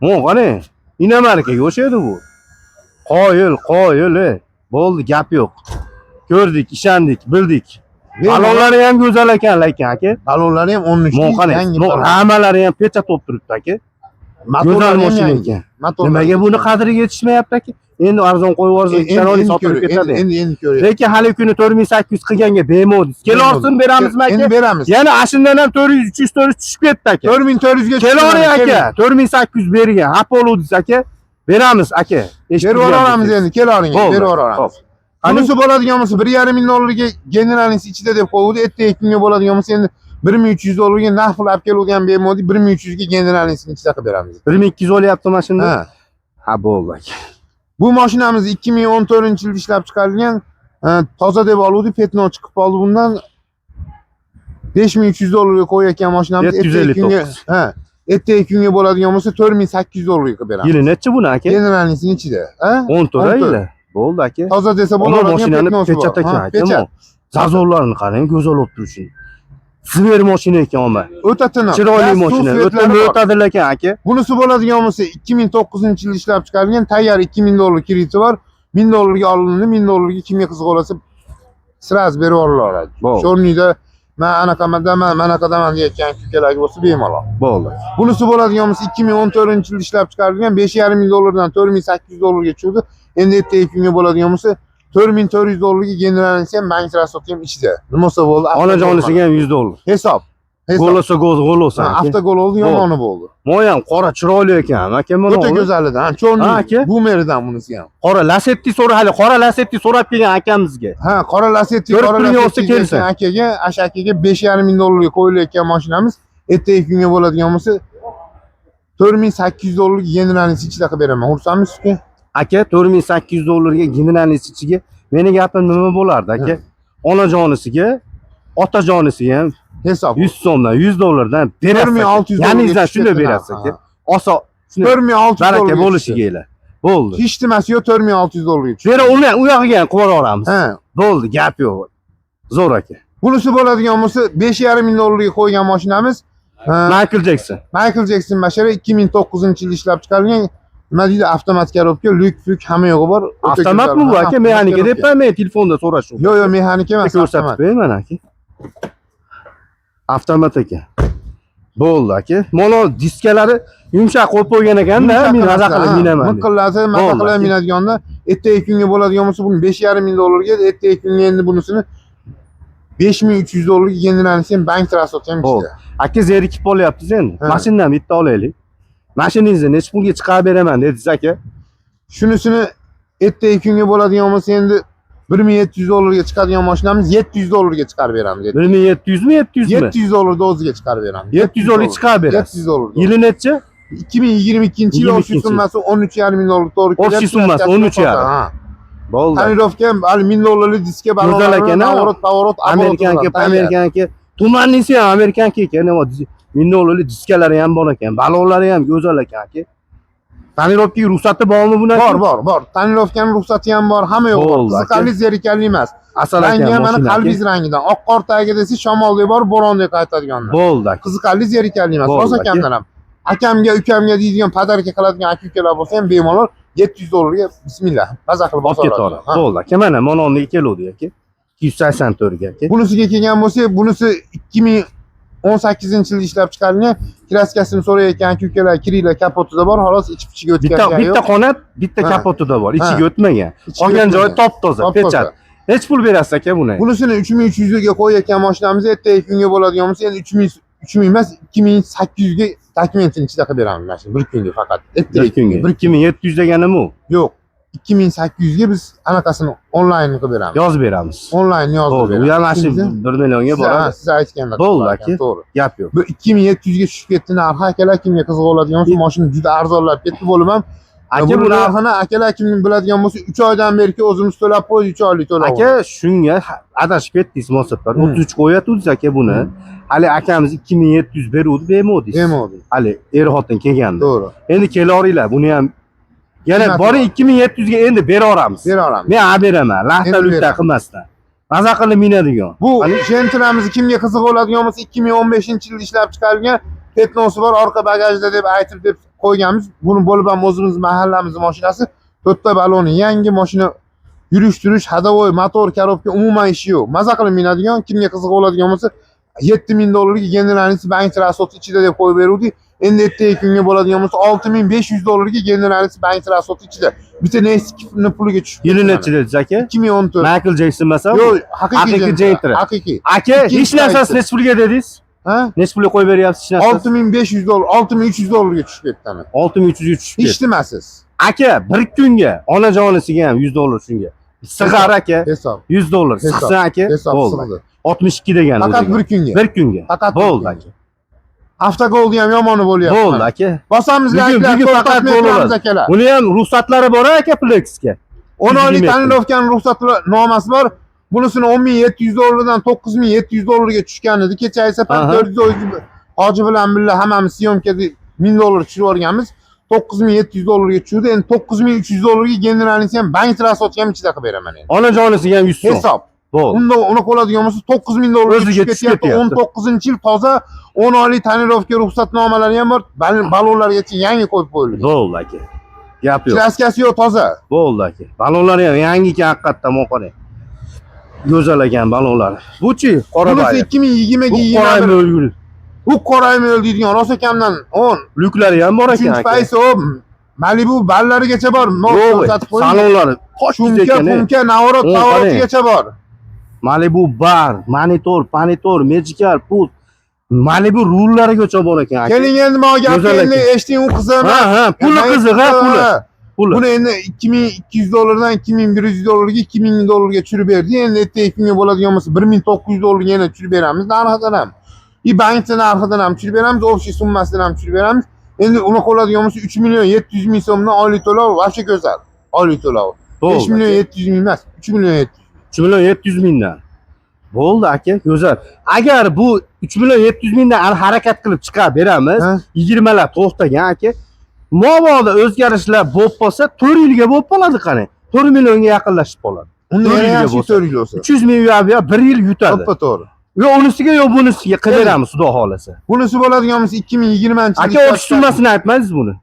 [SPEAKER 2] Mo qarang. Inamarkaga o'xshaydi bu. Qoyil, qoyil, ey. Bo'ldi, gap yo'q. Ko'rdik, ishondik, bildik. Balonlari ham go'zal ekan lekin aka.
[SPEAKER 1] Balonlari ham 13
[SPEAKER 2] Mo qarang, mo ramalari ham pechat bo'lib turibdi aka. Go'zal mashina ekan. Nimaga buni qadriga yetishmayapti aka? Endi arzon qo'yib yuborsa, chiroyli sotilib ketadi.
[SPEAKER 1] Endi ko'ryapti.
[SPEAKER 2] Lekin hali kuni 4800 qilganga bemalol. Kelorsin beramizmi
[SPEAKER 1] Endi
[SPEAKER 2] aka?
[SPEAKER 1] beramiz.
[SPEAKER 2] Yana ashundan ham 400, 300, 400 tushib ketdi aka.
[SPEAKER 1] 4400 ga
[SPEAKER 2] Kelavering aka, 4800 bergan. Xafa bo'luvdingiz aka. Beramiz aka.
[SPEAKER 1] Berib yuboramiz endi, kelavering,
[SPEAKER 2] Bo'ldi.
[SPEAKER 1] berib yuboramiz.
[SPEAKER 2] Xo'p.
[SPEAKER 1] Bunisi bo'ladigan bo'lsa 1,5 ming dollarga generalnisi ichida deb qo'yuvdi. Ertaga kunga bo'ladigan bo'lsa endi 1300 dollarga naqd pul olib keluvgan bemalol 1300 ga generalnisini ichida qilib beramiz.
[SPEAKER 2] 1200 olyapti mashina.
[SPEAKER 1] Ha.
[SPEAKER 2] Ha, bo'ldi aka.
[SPEAKER 1] Bu mashinamiz 2014-yilda ishlab chiqarilgan. Toza deb oluvdi, пятно chiqib qoldi bundan. 5300 dollarga qo'yayotgan mashinamiz ertaga kunga,
[SPEAKER 2] 759.
[SPEAKER 1] ha, ertaga kunga bo'ladigan bo'lsa 4800 dollarga qilib beramiz.
[SPEAKER 2] Yili nechi buni aka?
[SPEAKER 1] Generalnisini ichida, ha?
[SPEAKER 2] 14
[SPEAKER 1] 14.
[SPEAKER 2] yili. Bo'ldi aka.
[SPEAKER 1] Toza desa
[SPEAKER 2] Ona
[SPEAKER 1] bo'ladigan
[SPEAKER 2] mashinani
[SPEAKER 1] пятно si bor.
[SPEAKER 2] pechat ekan
[SPEAKER 1] Ha,
[SPEAKER 2] aka.
[SPEAKER 1] pechat.
[SPEAKER 2] Зазор larini qarang, go'zal bo'lib turishini. Zver mashina ekan omma.
[SPEAKER 1] O'ta tiniq.
[SPEAKER 2] Chiroyli
[SPEAKER 1] Gaz, suv,
[SPEAKER 2] mashina.
[SPEAKER 1] свет lari
[SPEAKER 2] O'tami
[SPEAKER 1] bor.
[SPEAKER 2] o'tadi lekin aka.
[SPEAKER 1] Bunisi bo'ladigan bo'lsa 2009-yilda ishlab chiqarilgan, tayyor 2000 dollar krediti bor. 1000 dollarga olindi, 1000 dollarga kimga qiziq bo'lsa сразу berib yuboriladi.
[SPEAKER 2] Bo'ldi.
[SPEAKER 1] Чёрный da man anaqadaman, manaqadaman deyotgan ukalar bo'lsa bemalol.
[SPEAKER 2] Bo'ldi.
[SPEAKER 1] Bunisi bo'ladigan bo'lsa 2014-yilda ishlab chiqarilgan 5,5 ming dollardan 4800 dollarga tushdi. Endi ertaga kunga bo'ladigan bo'lsa 4400 dollarga generalnisi ham bank расчёт i ham ichida. Nima bo'lsa bo'ldi.
[SPEAKER 2] Onajonisiga ham 100 dollar.
[SPEAKER 1] Hisob. Hisob.
[SPEAKER 2] Gol olsa gol, gol olsa
[SPEAKER 1] Ha,
[SPEAKER 2] aka.
[SPEAKER 1] Avtogol oldi, yomoni bo'ldi.
[SPEAKER 2] Moyam qora chiroyli ekan. Aka mana
[SPEAKER 1] O'ta go'zal edi. Ha, чёрный
[SPEAKER 2] Ha, aka.
[SPEAKER 1] Bumeridan bunisi ham.
[SPEAKER 2] Qora Lasetti so'ra hali qora Lasetti so'rab kelgan akamizga.
[SPEAKER 1] Ha, qora Lasetti,
[SPEAKER 2] Ko'rib
[SPEAKER 1] qora
[SPEAKER 2] turgan
[SPEAKER 1] Lasetti
[SPEAKER 2] olsa kelsin.
[SPEAKER 1] degan akaga, asha akaga 5,5 ming dollarga qo'yilayotgan mashinamiz ertaga kunga bo'ladigan bo'lsa 4800 dollarga generalnisi ichida qilib beraman. Xursandmisiz-ku?
[SPEAKER 2] Aka 4800 dollarga generalnisi ichiga meni gapim nima bo'lardi aka? Onajonisiga, otajonisiga ham
[SPEAKER 1] Hisob.
[SPEAKER 2] 100 so'mdan, 100 dollardan berasiz.
[SPEAKER 1] 4600
[SPEAKER 2] Ya'ni
[SPEAKER 1] dollarga
[SPEAKER 2] sizdan
[SPEAKER 1] tushib
[SPEAKER 2] shunday
[SPEAKER 1] ketdi
[SPEAKER 2] berasiz
[SPEAKER 1] narxi,
[SPEAKER 2] aka. Oson shunday
[SPEAKER 1] 4600
[SPEAKER 2] baraka
[SPEAKER 1] dollarga
[SPEAKER 2] bo'lishiga ila. Bo'ldi.
[SPEAKER 1] Hech nimasi yo'q 4600 dollarga tushdi.
[SPEAKER 2] Bera uni u yog'iga ham qilib yuboramiz.
[SPEAKER 1] Ha.
[SPEAKER 2] Bo'ldi, gap yo'q. Zo'r aka.
[SPEAKER 1] Bunisi bo'ladigan bo'lsa 5,5 ming dollarga qo'ygan mashinamiz
[SPEAKER 2] Michael Jackson.
[SPEAKER 1] Michael Jackson mashina 2009-yilda ishlab chiqarilgan. Nima deydi, avtomat коробка, lyuk puk hamma yo'g'i bor. O'ta
[SPEAKER 2] Avtomatmi
[SPEAKER 1] go'zal.
[SPEAKER 2] bu
[SPEAKER 1] Ha,
[SPEAKER 2] aka?
[SPEAKER 1] avtomat
[SPEAKER 2] Mexanika
[SPEAKER 1] коробка.
[SPEAKER 2] debman men telefonda so'rashuv.
[SPEAKER 1] Yo'q, yo'q, mexanika emas,
[SPEAKER 2] Ko'rsatib
[SPEAKER 1] avtomat.
[SPEAKER 2] beraman aka. Avtomat ekan. Bo'ldi aka. Mana diskalari yumshoq qo'yib qo'ygan ekanda, men maza qilib minaman. deb.
[SPEAKER 1] Miqillasi maza
[SPEAKER 2] Bo'ldi,
[SPEAKER 1] qilib
[SPEAKER 2] aka.
[SPEAKER 1] minadiganda ertaga kunga bo'ladigan bo'lsa buni 5,5 ming dollarga, ertaga kunga endi bunisini 5300 dollarga generalnisi ham bank расчёт i ham
[SPEAKER 2] Bo'ldi.
[SPEAKER 1] ichida.
[SPEAKER 2] Aka zerikib qolyapsiz endi.
[SPEAKER 1] Ha.
[SPEAKER 2] Mashinani bitta olaylik. Mashinangizni necha pulga chiqarib beraman dedingiz aka?
[SPEAKER 1] Shunisini ertaga kunga bo'ladigan bo'lsa endi 1700 dollarga chiqadigan mashinamiz 700 dollarga chiqarib beramiz.
[SPEAKER 2] 1700 mi 700 mi?
[SPEAKER 1] 700 dollarda o'ziga chiqarib beramiz.
[SPEAKER 2] 700 dollarga chiqarib berasiz.
[SPEAKER 1] 700 dollar.
[SPEAKER 2] Yili necha?
[SPEAKER 1] 2022 yil общий
[SPEAKER 2] 22
[SPEAKER 1] summasi 13,5 ming dollar to'g'ri
[SPEAKER 2] Общий
[SPEAKER 1] kelyapti.
[SPEAKER 2] summasi 13,5.
[SPEAKER 1] Ha.
[SPEAKER 2] Bo'ldi.
[SPEAKER 1] Tonirovka ham hali 1000 dollarlik diska
[SPEAKER 2] Go'zal ekan, ha?
[SPEAKER 1] Поворот, поворот,
[SPEAKER 2] Amerikanki, amerikanki. Tumannisi ham amerikanki ekan, nima 1000 dollarlik diskalari ham bor ekan, balonlari ham go'zal ekan aka. Тонировка ga ruxsati bormi buni?
[SPEAKER 1] Bor, bor, bor. Тонировка ning ruxsati ham bor, hamma yo'q bor.
[SPEAKER 2] Bo'ldi, aka.
[SPEAKER 1] Qiziqarli, zerikarli emas.
[SPEAKER 2] Asal
[SPEAKER 1] Rangi
[SPEAKER 2] ekan
[SPEAKER 1] ham mana
[SPEAKER 2] mashina. aka.
[SPEAKER 1] qalbiz rangidan. Oq qor tagiga desa shamoldek bor, bo'rondek qaytadigandan.
[SPEAKER 2] Bo'ldi aka.
[SPEAKER 1] Qiziqarli, zerikarli emas.
[SPEAKER 2] Bo'ldi,
[SPEAKER 1] Rosa
[SPEAKER 2] aka.
[SPEAKER 1] kamdan ham. Akamga, ukamga deydigan подарка qiladigan aka ukalar bo'lsa ham bemalol 700 dollarga bismillah maza qilib
[SPEAKER 2] Olib
[SPEAKER 1] bosib
[SPEAKER 2] ketaveradi.
[SPEAKER 1] oladi. Ha.
[SPEAKER 2] Bo'ldi aka, mana mana keluvdi aka. 284 ga aka.
[SPEAKER 1] Bunisiga kelgan bo'lsak, bunisi 2018-yilda ishlab chiqarilgan. Краска sini so'rayotgan aka ukalar kiringlar, kapotida bor, xolos ichib ichiga
[SPEAKER 2] Bitta
[SPEAKER 1] o'tgan
[SPEAKER 2] bitta qanot, bitta
[SPEAKER 1] Ha.
[SPEAKER 2] kapotida bor, ichiga
[SPEAKER 1] Ha.
[SPEAKER 2] o'tmagan.
[SPEAKER 1] Ichiga
[SPEAKER 2] Qolgan joyi
[SPEAKER 1] o'tmagan.
[SPEAKER 2] top-toza,
[SPEAKER 1] Top-toza.
[SPEAKER 2] pechat. Necha pul berasiz aka buni?
[SPEAKER 1] Bunisini 3300 ga qo'yayotgan mashinamiz ertaga kunga bo'ladigan bo'lsa, endi 3000 3000 emas, 2800 ga dokumentini ichida qilib beramiz mana shu bir kunga faqat.
[SPEAKER 2] Bir kunga.
[SPEAKER 1] Bir
[SPEAKER 2] 2700 deganim u.
[SPEAKER 1] yo'q. 2800 ga biz anaqasini onlayn qilib beramiz.
[SPEAKER 2] Yozib beramiz.
[SPEAKER 1] Onlayn yozib
[SPEAKER 2] Bo'ldi. U ham mana shu 1 millionga boradi.
[SPEAKER 1] Siz aytganlar.
[SPEAKER 2] Bo'ldi aka.
[SPEAKER 1] To'g'ri.
[SPEAKER 2] Gap yo'q.
[SPEAKER 1] Bu 2700 ga tushib ketdi narxi akalar kimga qiziq bo'ladigan bo'lsa, mashina juda arzonlab ketdi bo'lib ham.
[SPEAKER 2] Aka
[SPEAKER 1] Buni
[SPEAKER 2] buni
[SPEAKER 1] narxini akalar kim biladigan bo'lsa 3 oydan beriki o'zimiz to'lab qo'ydik, 3 oylik to'lov.
[SPEAKER 2] Aka shunga adashib ketdingiz Mosaplar. 33 qo'yatuvdingiz aka buni. Hali akamiz 2700 beruvdi, bermovdingiz.
[SPEAKER 1] Bermovdik.
[SPEAKER 2] Hali er xotin kelganda.
[SPEAKER 1] To'g'ri.
[SPEAKER 2] Endi kelaveringlar, buni ham yana
[SPEAKER 1] Qiymati
[SPEAKER 2] boring 2700 ga endi beraveramiz.
[SPEAKER 1] Beraveramiz.
[SPEAKER 2] Men ha beraman, lahta
[SPEAKER 1] Endi
[SPEAKER 2] lukta
[SPEAKER 1] beramiz.
[SPEAKER 2] qilmasdan. Maza qilib minadigan.
[SPEAKER 1] Bu Gentramizni kimga qiziq bo'ladigan bo'lsa 2015-yilda ishlab chiqarilgan пятно si bor orqa bagajda deb aytib deb qo'yganmiz. Buni bo'lib ham o'zimiz mahallamiz mashinasi. To'rtta baloni yangi mashina yurish turish, ходовой, motor, коробка umuman ishi yo'q. Maza qilib minadigan, kimga qiziq bo'ladigan bo'lsa 7000 dollarga generalnisi bank расчёт i ichida deb qo'yib beruvdik. Endi ertagi kunga bo'ladigan bo'lsa 6500 dollarga generalisi bank rasoti ichida. Bitta Next'ni puliga tushib.
[SPEAKER 2] Yili nechi dedingiz aka?
[SPEAKER 1] 2014.
[SPEAKER 2] Michael Jackson emas
[SPEAKER 1] Yo'q,
[SPEAKER 2] haqiqiy
[SPEAKER 1] haqiqiy
[SPEAKER 2] Gentra.
[SPEAKER 1] Haqiqiy.
[SPEAKER 2] Aka, hech
[SPEAKER 1] Ikkinchi
[SPEAKER 2] narsasi
[SPEAKER 1] payti.
[SPEAKER 2] nechi pulga dedingiz?
[SPEAKER 1] Ha?
[SPEAKER 2] Nechi pulga qo'yib beryapsiz hech narsasi?
[SPEAKER 1] 6500 dollar, 6300 dollarga tushib ketdi ana.
[SPEAKER 2] 6300 ga tushib
[SPEAKER 1] Hech
[SPEAKER 2] ketdi.
[SPEAKER 1] nimasiz.
[SPEAKER 2] Aka, bir kunga onajonisiga ham 100 dollar shunga. Sig'ar aka,
[SPEAKER 1] Hisob.
[SPEAKER 2] 100 dollar.
[SPEAKER 1] Hisob.
[SPEAKER 2] Sig'sin aka.
[SPEAKER 1] Hisob
[SPEAKER 2] Bo'ldi.
[SPEAKER 1] sig'di.
[SPEAKER 2] 62 degani.
[SPEAKER 1] Faqat
[SPEAKER 2] o'zi.
[SPEAKER 1] bir kunga.
[SPEAKER 2] Bir kunga.
[SPEAKER 1] Faqat bir
[SPEAKER 2] Bo'ldi
[SPEAKER 1] kunga.
[SPEAKER 2] aka.
[SPEAKER 1] Avtogolni ham yomoni bo'lyapti.
[SPEAKER 2] Bo'ldi
[SPEAKER 1] mana.
[SPEAKER 2] aka.
[SPEAKER 1] Bosamiz
[SPEAKER 2] Bugun
[SPEAKER 1] layklar,
[SPEAKER 2] bugun faqat
[SPEAKER 1] to'xtatmay turamiz
[SPEAKER 2] bo'ladi.
[SPEAKER 1] akalar.
[SPEAKER 2] Buni ham ruxsatlari bor aka Plexga.
[SPEAKER 1] 10 oylik
[SPEAKER 2] 120
[SPEAKER 1] tonirovkani ruxsatnomasi bor. Bunisini 10700 dollardan 9700 dollarga tushgan edi. Kecha safar
[SPEAKER 2] Aha.
[SPEAKER 1] 400 hoji bilan birga hammamiz syomkada 1000 dollar tushirib yuborganmiz. 9700 dollarga tushdi. Endi 9300 dollarga generalnisi ham bank rasotga ham ichida qilib beraman endi.
[SPEAKER 2] Onajonisiga ham 100 so'm.
[SPEAKER 1] Hisob.
[SPEAKER 2] Bo'ldi.
[SPEAKER 1] Unda uni qo'ladigan bo'lsa 9000 dollarga
[SPEAKER 2] O'ziga
[SPEAKER 1] tushib
[SPEAKER 2] tushib
[SPEAKER 1] ketyapti.
[SPEAKER 2] ketyapti.
[SPEAKER 1] 19-yil toza 10 oylik tonirovka ruxsatnomalari ham bor. Ballonlargacha yangi qo'yib qo'yilgan.
[SPEAKER 2] Bo'ldi aka. Gap yo'q.
[SPEAKER 1] Kraskasi yo'q, toza.
[SPEAKER 2] Bo'ldi aka. Ballonlari ham yangi ekan haqiqatdan qarang. Go'zal ekan ballonlari. Bu-chi qora
[SPEAKER 1] Bunisi
[SPEAKER 2] bayi.
[SPEAKER 1] 2020
[SPEAKER 2] Bu
[SPEAKER 1] ga
[SPEAKER 2] qora
[SPEAKER 1] 21.
[SPEAKER 2] mo'lgul.
[SPEAKER 1] Bu qoraymi o'l deydigan rosa kamdan 10.
[SPEAKER 2] Lyuklari ham bor ekan
[SPEAKER 1] Uchinchi
[SPEAKER 2] aka.
[SPEAKER 1] paysi o Malibu ballarigacha bor. Mod
[SPEAKER 2] Yo'q,
[SPEAKER 1] ko'rsatib qo'ying.
[SPEAKER 2] salonlari posh
[SPEAKER 1] Chumka,
[SPEAKER 2] ekan.
[SPEAKER 1] pumka, navorot,
[SPEAKER 2] O,
[SPEAKER 1] navorotigacha bor.
[SPEAKER 2] Malibu bar, monitor, panitor, magical, pult. Malibu rullarigacha bor ekan aka.
[SPEAKER 1] Keling endi mana gapni
[SPEAKER 2] Go'zal
[SPEAKER 1] endi
[SPEAKER 2] ekan.
[SPEAKER 1] eshiting u qiziq
[SPEAKER 2] Ha,
[SPEAKER 1] emas.
[SPEAKER 2] ha, puli qiziq, ha, puli. Puli.
[SPEAKER 1] Buni endi 2200 dollardan 2100 dollarga 2000 dollarga tushirib berdi. Endi ertaga kunga bo'ladigan bo'lsa 1900 dollarga yana tushirib beramiz narxidan ham. И bankni narxidan ham tushirib beramiz, общий summasidan ham tushirib beramiz. Endi uni qo'ladigan bo'lsa 3 million 700 ming so'mdan oylik to'lov вообще go'zal. Oylik to'lov. 5
[SPEAKER 2] Bo'ldi.
[SPEAKER 1] million 700 ming emas, 3 million 700.
[SPEAKER 2] 3 million 700 mingdan. Bo'ldi aka, go'zal. Agar bu 3 million 700 mingdan harakat qilib chiqarib beramiz,
[SPEAKER 1] Ha?
[SPEAKER 2] 20 lab to'xtagan aka. Mabodo o'zgarishlar bo'lib qolsa, 4 yilga bo'lib qoladi qarang. 4 millionga yaqinlashib qoladi.
[SPEAKER 1] Unda
[SPEAKER 2] To'rt
[SPEAKER 1] yana
[SPEAKER 2] yilga
[SPEAKER 1] yaxshi
[SPEAKER 2] bo'lsa.
[SPEAKER 1] 4 yil bo'lsa.
[SPEAKER 2] 300 ming u yoq 1 yil yutadi.
[SPEAKER 1] To'ppa to'g'ri.
[SPEAKER 2] Yo unisiga yo bunisiga qilib beramiz, xudo xolasa.
[SPEAKER 1] Bunisi bo'ladigan bo'lsa 2020
[SPEAKER 2] Aka, общий summasini aytmadingiz buni.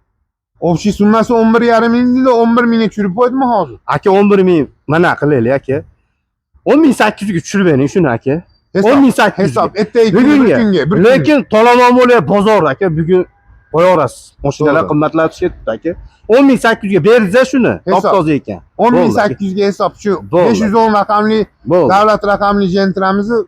[SPEAKER 1] Общий summasi 11,5 ming dedi, 11 mingga tushirib qo'ydimi hozir?
[SPEAKER 2] Aka 11 ming mana qilaylik aka. 10 800 ga tushirib bering shuni aka.
[SPEAKER 1] Hisob.
[SPEAKER 2] 10 800
[SPEAKER 1] Hisob. Ertagi kunga bir
[SPEAKER 2] Bugunga.
[SPEAKER 1] kunga, bir kunga.
[SPEAKER 2] Lekin tolamon bo'lyapti bozor aka bugun qo'yaverasiz. Mashinalar
[SPEAKER 1] To'g'ri.
[SPEAKER 2] qimmatlab ketdi aka. 10 800 ga berdingiz shuni.
[SPEAKER 1] Hisob.
[SPEAKER 2] Top-toza ekan.
[SPEAKER 1] 10800 ga hisob shu
[SPEAKER 2] Bo'ldi.
[SPEAKER 1] 510 raqamli
[SPEAKER 2] Bo'ldi.
[SPEAKER 1] davlat raqamli Gentramizni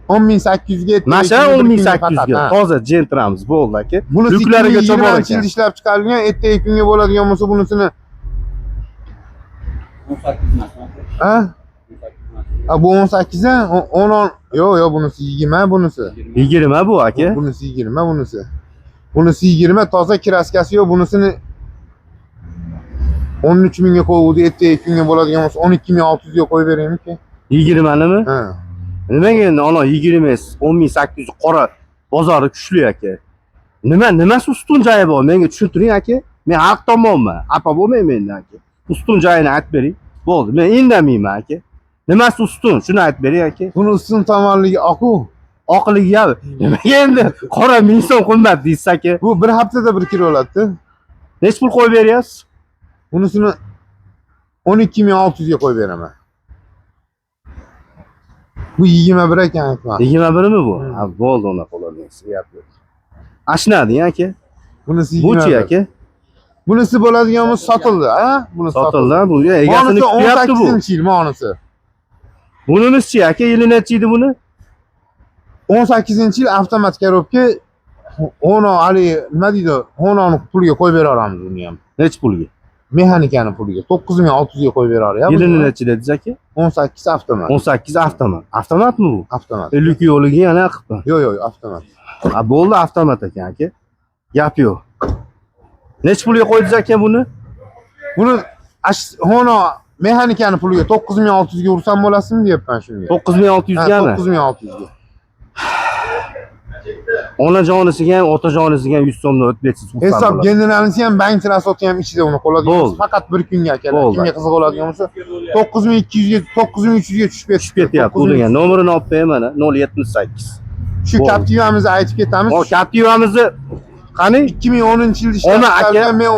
[SPEAKER 1] 10800 ga ertagi
[SPEAKER 2] Mana shu
[SPEAKER 1] kunga bir kunga
[SPEAKER 2] 10 800
[SPEAKER 1] faqat,
[SPEAKER 2] ga
[SPEAKER 1] ha.
[SPEAKER 2] toza Gentramiz bo'ldi aka.
[SPEAKER 1] Bunisi
[SPEAKER 2] Lyuklarigacha bor
[SPEAKER 1] 2020
[SPEAKER 2] ekan.
[SPEAKER 1] yilda ishlab chiqarilgan, ertagi kunga bo'ladigan bo'lsa bunisini
[SPEAKER 3] 18 emas.
[SPEAKER 1] ha?
[SPEAKER 3] 18 emas.
[SPEAKER 1] Ha, bu 18 ha? 10 10 yo'q, yo'q, bunisi 20 bunisi.
[SPEAKER 2] 20 bu aka.
[SPEAKER 1] Bunisi 20 bunisi. Bunisi 20 toza kraskasi yo'q, bunisini 13 mingga qo'yuvdi, ertagi kunga bo'ladigan bo'lsa 12600 ga qo'yib beraymi-ki?
[SPEAKER 2] 20 nimi?
[SPEAKER 1] Ha.
[SPEAKER 2] Nimaga endi ana 20 emas, 10 800 qora bozori kuchli aka. Nima nimasi ustun joyi bor? Menga tushuntiring aka. Men xalq tomonman. Xafa bo'lmayman endi aka. Ustun joyini aytib bering. Bo'ldi. Men indamayman aka. Nimasi ustun? Shuni aytib bering aka.
[SPEAKER 1] Buni ustun tomonligi oqu.
[SPEAKER 2] Oqligi ham nimaga endi qora 1000 so'm qimmat deysiz aka.
[SPEAKER 1] Bu bir haftada bir kilo oladi.
[SPEAKER 2] Nechi pul qo'yib beryapsiz?
[SPEAKER 1] Bunisini 12600 ga qo'yib beraman. Bu 21 ekan aytma.
[SPEAKER 2] 21 mi bu?
[SPEAKER 1] Hmm.
[SPEAKER 2] Ha, bo'ldi unaqa bo'ladi. Gap yo'q. Ashnading aka.
[SPEAKER 1] Bunisi
[SPEAKER 2] Bu-chi
[SPEAKER 1] 21.
[SPEAKER 2] aka?
[SPEAKER 1] Bunisi bo'ladigan bo'lsa sotildi, ha? Bunisi sotildi.
[SPEAKER 2] Sotildi bu. Egasini
[SPEAKER 1] Monisi
[SPEAKER 2] kutyapti bu.
[SPEAKER 1] 18-yil monisi.
[SPEAKER 2] Bunimiz-chi aka, yili nechi edi buni?
[SPEAKER 1] 18-yil avtomat korobka 10 haligi nima deydi? 10 pulga qo'yib bera olamiz buni ham.
[SPEAKER 2] Nechi pulga?
[SPEAKER 1] Mexanikani puliga 9600 ga qo'yib bera olamiz.
[SPEAKER 2] Yilini nechi dedingiz aka?
[SPEAKER 1] 18 avtomat.
[SPEAKER 2] 18 avtomat. Avtomatmi bu?
[SPEAKER 1] Avtomat.
[SPEAKER 2] Lyuki yo'liga yana qilibman.
[SPEAKER 1] Yo'q, yo'q, avtomat.
[SPEAKER 2] Ha, bo'ldi avtomat ekan aka. Gap yo'q. Nechi pulga qo'ydingiz aka buni?
[SPEAKER 1] Buni Hono mexanikani puliga 9600 ga ursam bo'lasizmi deyapman shunga.
[SPEAKER 2] 9600
[SPEAKER 1] Ha,
[SPEAKER 2] gami?
[SPEAKER 1] 9600 ga.
[SPEAKER 2] Onajonisiga ham, otajonisiga ham 100 so'mdan o'tib bersiz xursand
[SPEAKER 1] Hisob
[SPEAKER 2] bo'ladi.
[SPEAKER 1] generalnisi ham bank rasoti ham ichida uni qo'ladigan
[SPEAKER 2] Bo'ldi.
[SPEAKER 1] bo'lsa, faqat bir kunga akalar.
[SPEAKER 2] Bo'ldi.
[SPEAKER 1] Kimga qiziq bo'ladigan bo'lsa 9200 ga 9300 ga tushib ketdi.
[SPEAKER 2] Tushib ketyapti. U degan nomerini olib qo'yay mana 078.
[SPEAKER 1] Shu
[SPEAKER 2] Bo'ldi.
[SPEAKER 1] Captiva'mizni aytib ketamiz.
[SPEAKER 2] O Captiva'mizni qani?
[SPEAKER 1] 2010-yilda ishlab
[SPEAKER 2] Ona aka.
[SPEAKER 1] chiqarilgan. Men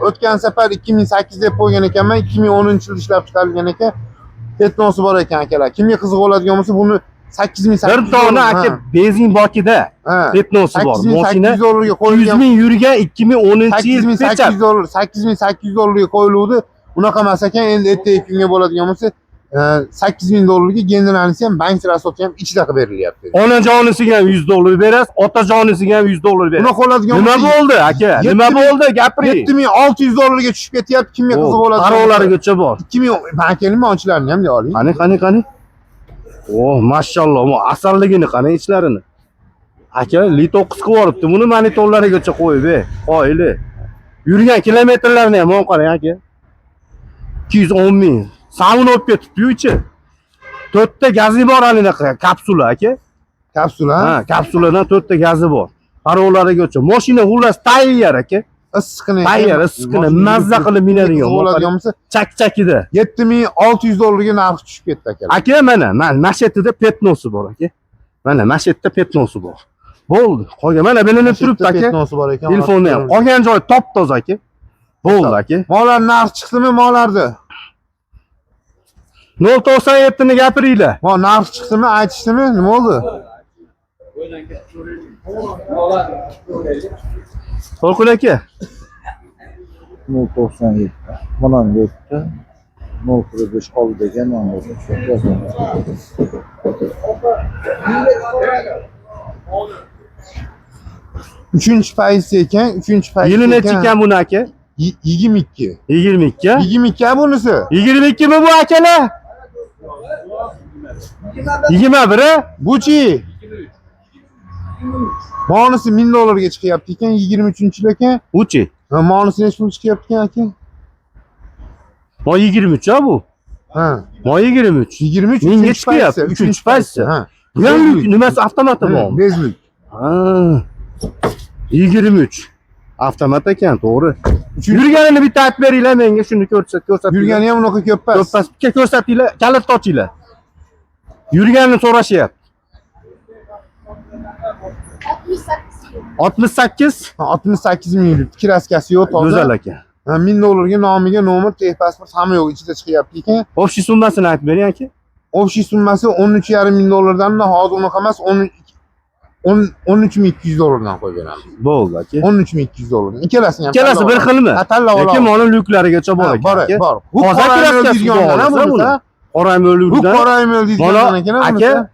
[SPEAKER 1] o'tgan safar 2008 deb qo'ygan ekanman. 2010-yilda ishlab chiqarilgan ekan. Petnosi bor ekan akalar. Kimga qiziq bo'ladigan bo'lsa, buni 8800
[SPEAKER 2] Bir dona aka benzin bokida
[SPEAKER 1] Ha.
[SPEAKER 2] пятно si bor. Mashina
[SPEAKER 1] 8800 dollarga
[SPEAKER 2] 100
[SPEAKER 1] qo'yilgan.
[SPEAKER 2] ming yurgan 2010-yil pechat.
[SPEAKER 1] 8800 dollar, 8800 dollarga qo'yiluvdi. Unaqa emas ekan, endi ertaga kunga bo'ladigan bo'lsa, 8000 dollarga generalisi ham, bank rasoti ham ichida qilib berilyapti.
[SPEAKER 2] Onajonisiga ham 100 dollar berasiz, otajonisiga ham 100 dollar berasiz.
[SPEAKER 1] Unaqa oladigan
[SPEAKER 2] Nima
[SPEAKER 1] bo'lsa,
[SPEAKER 2] bo'ldi aka? Nima bo'ldi? Gapiring.
[SPEAKER 1] 7600 dollarga tushib ketyapti. Kimga qiziq bo'ladi?
[SPEAKER 2] Parolarigacha bor.
[SPEAKER 1] 2000 bank monchilarni ham oling.
[SPEAKER 2] Qani, qani, qani. Oh, mashalloh, bu asalligini qani ichlarini. Aka, Li 9 qilib yuboribdi. Buni monitorlarigacha qo'yib, ey, qoyili. Yurgan kilometrlarni ham o'n qarang aka. 210 ming. Savun olib ketibdi-yu ichi. To'rtta gazi bor anaqa kapsula aka.
[SPEAKER 1] Kapsula.
[SPEAKER 2] Ha, kapsuladan to'rtta gazi bor. Parolarigacha. Mashina xullas tayyor aka.
[SPEAKER 1] Issiqini.
[SPEAKER 2] Tayyor, issiqini mazza qilib minadigan.
[SPEAKER 1] Bo'ladigan bo'lsa,
[SPEAKER 2] Chak-chakida.
[SPEAKER 1] 7600 dollarga narxi tushib ketdi akalar.
[SPEAKER 2] Aka mana, mana shu yerda пятно si bor aka. Mana shu yerda пятно si bor. Bo'ldi. Qolgan mana bilinib turibdi aka.
[SPEAKER 1] Пятно si bor ekan.
[SPEAKER 2] Telefonni ham. Qolgan joyi top-toza aka. Bo'ldi aka.
[SPEAKER 1] Mollar narxi chiqdimi mollarni?
[SPEAKER 2] 0.97 ni gapiringlar.
[SPEAKER 1] Mol narxi chiqdimi, aytishdimi? Nima bo'ldi?
[SPEAKER 2] To'lqin aka.
[SPEAKER 4] 0.97. Mana yo'qda. 0.45 oldiga mana yo'q.
[SPEAKER 1] Uchinchi paysi ekan, uchinchi paysi.
[SPEAKER 2] Yili nechi ekan buni aka?
[SPEAKER 1] 22.
[SPEAKER 2] 22.
[SPEAKER 1] 22 bunisi.
[SPEAKER 2] 22 mi bu akalar? 21
[SPEAKER 1] Buchi. Monisi 1000 dollarga chiqyapti ekan, 23-yil ekan.
[SPEAKER 2] Uchi.
[SPEAKER 1] Ha, monisi nechi pul chiqyapti ekan aka?
[SPEAKER 2] Mo 23 ha bu.
[SPEAKER 1] Ha,
[SPEAKER 2] Mo 23.
[SPEAKER 1] 23
[SPEAKER 2] Mingga
[SPEAKER 1] uchinchi
[SPEAKER 2] chiqyapti,
[SPEAKER 1] paysi,
[SPEAKER 2] uchinchi paysi.
[SPEAKER 1] Ha.
[SPEAKER 2] Bu ham nimasi avtomati bormi?
[SPEAKER 1] Bezlik.
[SPEAKER 2] Ha. 23. Avtomat ekan, to'g'ri. Yurganini bitta aytib beringlar menga, shuni ko'rsatinglar.
[SPEAKER 1] Yurgani ham unaqa ko'p emas.
[SPEAKER 2] Ko'rpas, bitta ko'rsatinglar, kalit ochinglar. Yurganini so'rashyapti. 68
[SPEAKER 1] Ha, 68 ming yuribdi. Kraskasi yo'q toza.
[SPEAKER 2] go'zal ekan.
[SPEAKER 1] Ha, 1000 dollarga nomiga nomer, texpasport hamma yo'q ichida chiqyapti ekan.
[SPEAKER 2] Общий summasini aytib bering aka.
[SPEAKER 1] Общий summasi 13,5 ming dollardan da hozir unaqa emas, 10 13200 dollardan qo'yib beramiz.
[SPEAKER 2] Bo'ldi aka.
[SPEAKER 1] 13200 dollardan. Ikkalasini ham.
[SPEAKER 2] Ikkalasi
[SPEAKER 1] tanlab
[SPEAKER 2] bir
[SPEAKER 1] olamiz.
[SPEAKER 2] xilmi?
[SPEAKER 1] Ha, tanlab
[SPEAKER 2] Lekin
[SPEAKER 1] olamiz.
[SPEAKER 2] mana lyuklarigacha bor
[SPEAKER 1] Ha,
[SPEAKER 2] ekan.
[SPEAKER 1] bor,
[SPEAKER 2] aka.
[SPEAKER 1] bor. Bu
[SPEAKER 2] Toza
[SPEAKER 1] qora
[SPEAKER 2] kraskasi
[SPEAKER 1] deydigandan ha,
[SPEAKER 2] bor,
[SPEAKER 1] bunisi.
[SPEAKER 2] buni. Qora
[SPEAKER 1] Bu
[SPEAKER 2] mo'luvdan.
[SPEAKER 1] qora deydigandan
[SPEAKER 2] Mana
[SPEAKER 1] ekan ha,
[SPEAKER 2] aka
[SPEAKER 1] bunisi.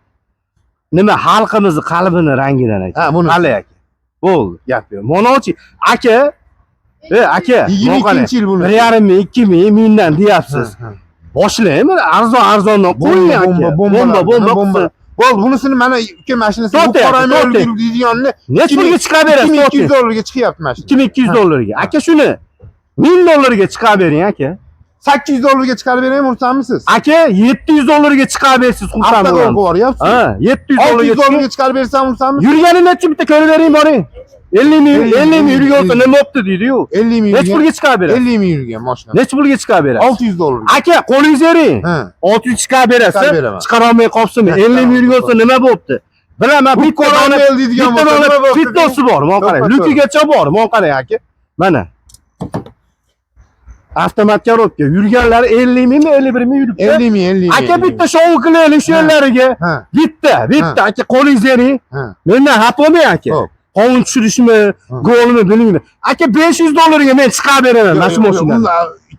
[SPEAKER 2] nima xalqimizni qalbini rangidan aka.
[SPEAKER 1] Ha, buni.
[SPEAKER 2] Hali aka. Bo'ldi, gap yo'q. Monochi aka, e aka,
[SPEAKER 1] 22 yil buni.
[SPEAKER 2] 1,5 ming, 2 ming, mingdan deyapsiz.
[SPEAKER 1] Ha, ha.
[SPEAKER 2] Boshlaymi? Arzon arzondan qo'ying aka.
[SPEAKER 1] Bomba, bomba,
[SPEAKER 2] bomba,
[SPEAKER 1] bomba. Bo'ldi, bunisini mana uka mashinasi bu
[SPEAKER 2] To'rtta
[SPEAKER 1] qora
[SPEAKER 2] aka, to'rtta.
[SPEAKER 1] deydiganini
[SPEAKER 2] Necha pulga chiqarib berasiz?
[SPEAKER 1] 2200 dollarga chiqyapti mashina.
[SPEAKER 2] 2200 dollarga. Aka shuni 1000 dollarga chiqarib bering aka.
[SPEAKER 1] 800 dollarga chiqarib beraymi, xursandmisiz?
[SPEAKER 2] Aka 700 dollarga chiqarib bersiz xursand
[SPEAKER 1] Avtogol
[SPEAKER 2] bo'laman.
[SPEAKER 1] qo'yyapsiz.
[SPEAKER 2] Ha, 700
[SPEAKER 1] 600
[SPEAKER 2] dollarga
[SPEAKER 1] dollarga chiqarib bersam xursandmisiz?
[SPEAKER 2] Yurgani nechi bitta ko'rib bering boring. 50 ming, 50 ming yurgan olsa nima bo'pti deydi-yu.
[SPEAKER 1] 50 ming
[SPEAKER 2] Necha
[SPEAKER 1] yurgan.
[SPEAKER 2] pulga chiqarib berasiz?
[SPEAKER 1] 50 ming yurgan mashina.
[SPEAKER 2] Necha pulga chiqarib berasiz?
[SPEAKER 1] 600 dollarga.
[SPEAKER 2] Aka, qo'lingizni bering.
[SPEAKER 1] Ha.
[SPEAKER 2] 600 chiqarib berasiz.
[SPEAKER 1] Chiqarib beraman.
[SPEAKER 2] Chiqara olmay qolibsizmi?
[SPEAKER 1] Ha,
[SPEAKER 2] 50 ming yurgan olsa nima bo'pti? Bilaman,
[SPEAKER 1] Bu
[SPEAKER 2] bitta dona
[SPEAKER 1] Coronel deydigan
[SPEAKER 2] bitta
[SPEAKER 1] bo'lsa
[SPEAKER 2] dona
[SPEAKER 1] nima bo'pti?
[SPEAKER 2] пятно si bor, mana qarang.
[SPEAKER 1] To'ppa-to'g'ri.
[SPEAKER 2] Lyukigacha bor, mana qarang aka. Mana. Avtomat korobka. Yurganlari 50 mingmi, 51 ming yuribdi.
[SPEAKER 1] 50 ming, 50 ming.
[SPEAKER 2] Aka bitta shov qilaylik shu
[SPEAKER 1] Ha.
[SPEAKER 2] yerlariga.
[SPEAKER 1] Ha,
[SPEAKER 2] Bitta, bitta aka qo'lingizni bering.
[SPEAKER 1] ha.
[SPEAKER 2] Mendan xafa bo'lmang aka.
[SPEAKER 1] Xo'p.
[SPEAKER 2] Qovun tushirishmi, golmi bilmayman. Aka 500 dollarga men chiqarib beraman mana shu mashinani.
[SPEAKER 1] Unda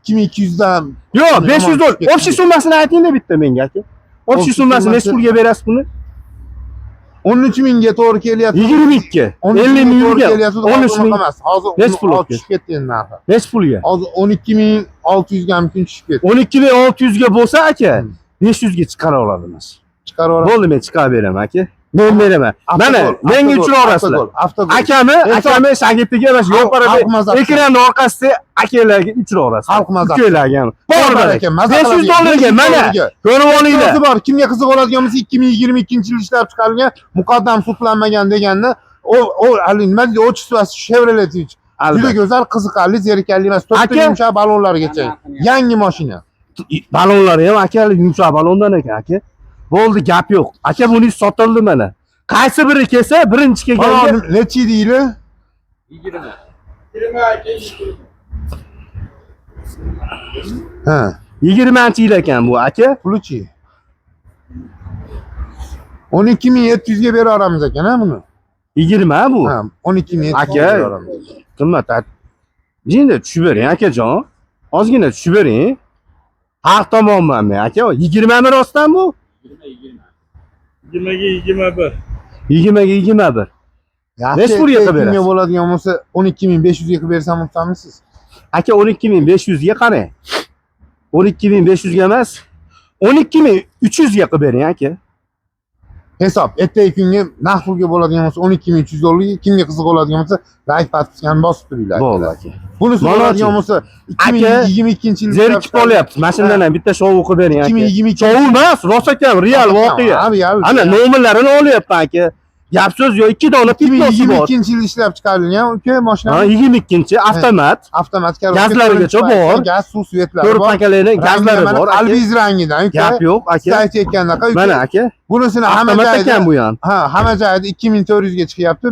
[SPEAKER 1] 2200 dan
[SPEAKER 2] Yo'q, 500 dollar.
[SPEAKER 1] Yomon
[SPEAKER 2] Общий summasini ayting-da bitta menga aka. Общий
[SPEAKER 1] Общий
[SPEAKER 2] summasini necha
[SPEAKER 1] summasi-
[SPEAKER 2] pulga berasiz buni?
[SPEAKER 1] 13 mingga to'g'ri kelyapti.
[SPEAKER 2] 22.
[SPEAKER 1] 13
[SPEAKER 2] 50 ming
[SPEAKER 1] mingga to'g'ri
[SPEAKER 2] yurgan.
[SPEAKER 1] kelyapti.
[SPEAKER 2] 13 ming.
[SPEAKER 1] emas. Hozir
[SPEAKER 2] Necha pul
[SPEAKER 1] hozir
[SPEAKER 2] olib
[SPEAKER 1] tushib ketdi endi narxi.
[SPEAKER 2] Necha pulga?
[SPEAKER 1] Hozir 12600 ga mumkin tushib ketdi.
[SPEAKER 2] 12600 ga bo'lsa aka, 500 ga chiqara olamiz.
[SPEAKER 1] Chiqarib yuboraman.
[SPEAKER 2] Bo'ldi, men chiqarib beraman aka. Men beraman. Mana menga uchun orasizlar.
[SPEAKER 1] Avtogol.
[SPEAKER 2] Akami, akami shagirdiga mana shu yo'l
[SPEAKER 1] Xalq mazasi.
[SPEAKER 2] ekranni orqasida akalarga uchra olasiz.
[SPEAKER 1] Xalq mazasi.
[SPEAKER 2] Ukalarga ham.
[SPEAKER 1] Bor
[SPEAKER 2] Bor
[SPEAKER 1] aka, maza
[SPEAKER 2] 500
[SPEAKER 1] qiladi.
[SPEAKER 2] dollarga
[SPEAKER 1] 500
[SPEAKER 2] mana
[SPEAKER 1] dollarga.
[SPEAKER 2] ko'rib olinglar.
[SPEAKER 1] O'zi bor. Kimga qiziq bo'ladigan bo'lsa 2022-yil ishlab chiqarilgan, muqaddam sudlanmagan deganni o hali nima deydi, отчество si Chevrolet Juda
[SPEAKER 2] Albatta.
[SPEAKER 1] go'zal, qiziqarli, zerikarli emas. To'rtta
[SPEAKER 2] Aka-
[SPEAKER 1] yumshoq ballonlargacha. Yangi mashina.
[SPEAKER 2] Balonlari ham aka yumshoq balondan ekan aka. Bo'ldi, gap yo'q. Aka buni sotildi mana. Qaysi biri kelsa, birinchi kelganga
[SPEAKER 1] Balon nechi deydi?
[SPEAKER 3] 20.
[SPEAKER 1] Ha,
[SPEAKER 2] 20-yil ekan bu aka.
[SPEAKER 1] pulichi. 12 700 ga bera olamiz ekan ha buni.
[SPEAKER 2] 20 bu.
[SPEAKER 1] Ha, 12 700 ga
[SPEAKER 2] Aka.
[SPEAKER 1] bera olamiz.
[SPEAKER 2] Qimmat. Jinda tushib bering akajon. Ozgina tushib bering. Haq tomonman men aka. 20 mi rostdan bu?
[SPEAKER 3] 20 20'ga 21.
[SPEAKER 2] 20 ga 21.
[SPEAKER 1] Yaxshi,
[SPEAKER 2] Nechi pulga
[SPEAKER 1] ertaga
[SPEAKER 2] qilib berasiz?
[SPEAKER 1] kunga bo'ladigan bo'lsa 12 500 ga qilib bersam unutsanmisiz?
[SPEAKER 2] Aka 12 500 ga qarang. 12 500 ga emas. 12 300 ga qilib bering aka.
[SPEAKER 1] Hisob, ertagi kunga naqd pulga bo'ladigan bo'lsa 12 300 dollarga kimga qiziq bo'ladigan bo'lsa like подписка ni bosib turinglar.
[SPEAKER 2] Bo'ldi aka.
[SPEAKER 1] Bunisi
[SPEAKER 2] Mana
[SPEAKER 1] bo'ladigan
[SPEAKER 2] chi.
[SPEAKER 1] bo'lsa
[SPEAKER 2] Aka,
[SPEAKER 1] 2022-yil
[SPEAKER 2] Zerikib olyapsiz. Mana shundan ham bitta shou qilib bering aka.
[SPEAKER 1] 2022
[SPEAKER 2] Shou emas, rost akam, real voqea.
[SPEAKER 1] Ha, real.
[SPEAKER 2] Ana nomerlarini olyapman aka. Gap so'z yo'q, ikki dona pitnosi bor.
[SPEAKER 1] 2022-yil ishlab chiqarilgan uka mashina
[SPEAKER 2] Ha, 22 avtomat.
[SPEAKER 1] avtomatik
[SPEAKER 2] Gazlarigacha bor.
[SPEAKER 1] Gaz, suv, светlari
[SPEAKER 2] To'rt
[SPEAKER 1] bor.
[SPEAKER 2] pakalini gazlari bor. aka.
[SPEAKER 1] Albiz rangidan uka.
[SPEAKER 2] Gap yo'q
[SPEAKER 1] Siz
[SPEAKER 2] aka.
[SPEAKER 1] aytayotgandaqa uka.
[SPEAKER 2] Mana aka.
[SPEAKER 1] Bunisini hamma
[SPEAKER 2] Avtomat
[SPEAKER 1] joyda
[SPEAKER 2] ekan bu ham.
[SPEAKER 1] Ha, hamma joyda 2400 ga chiqyapti.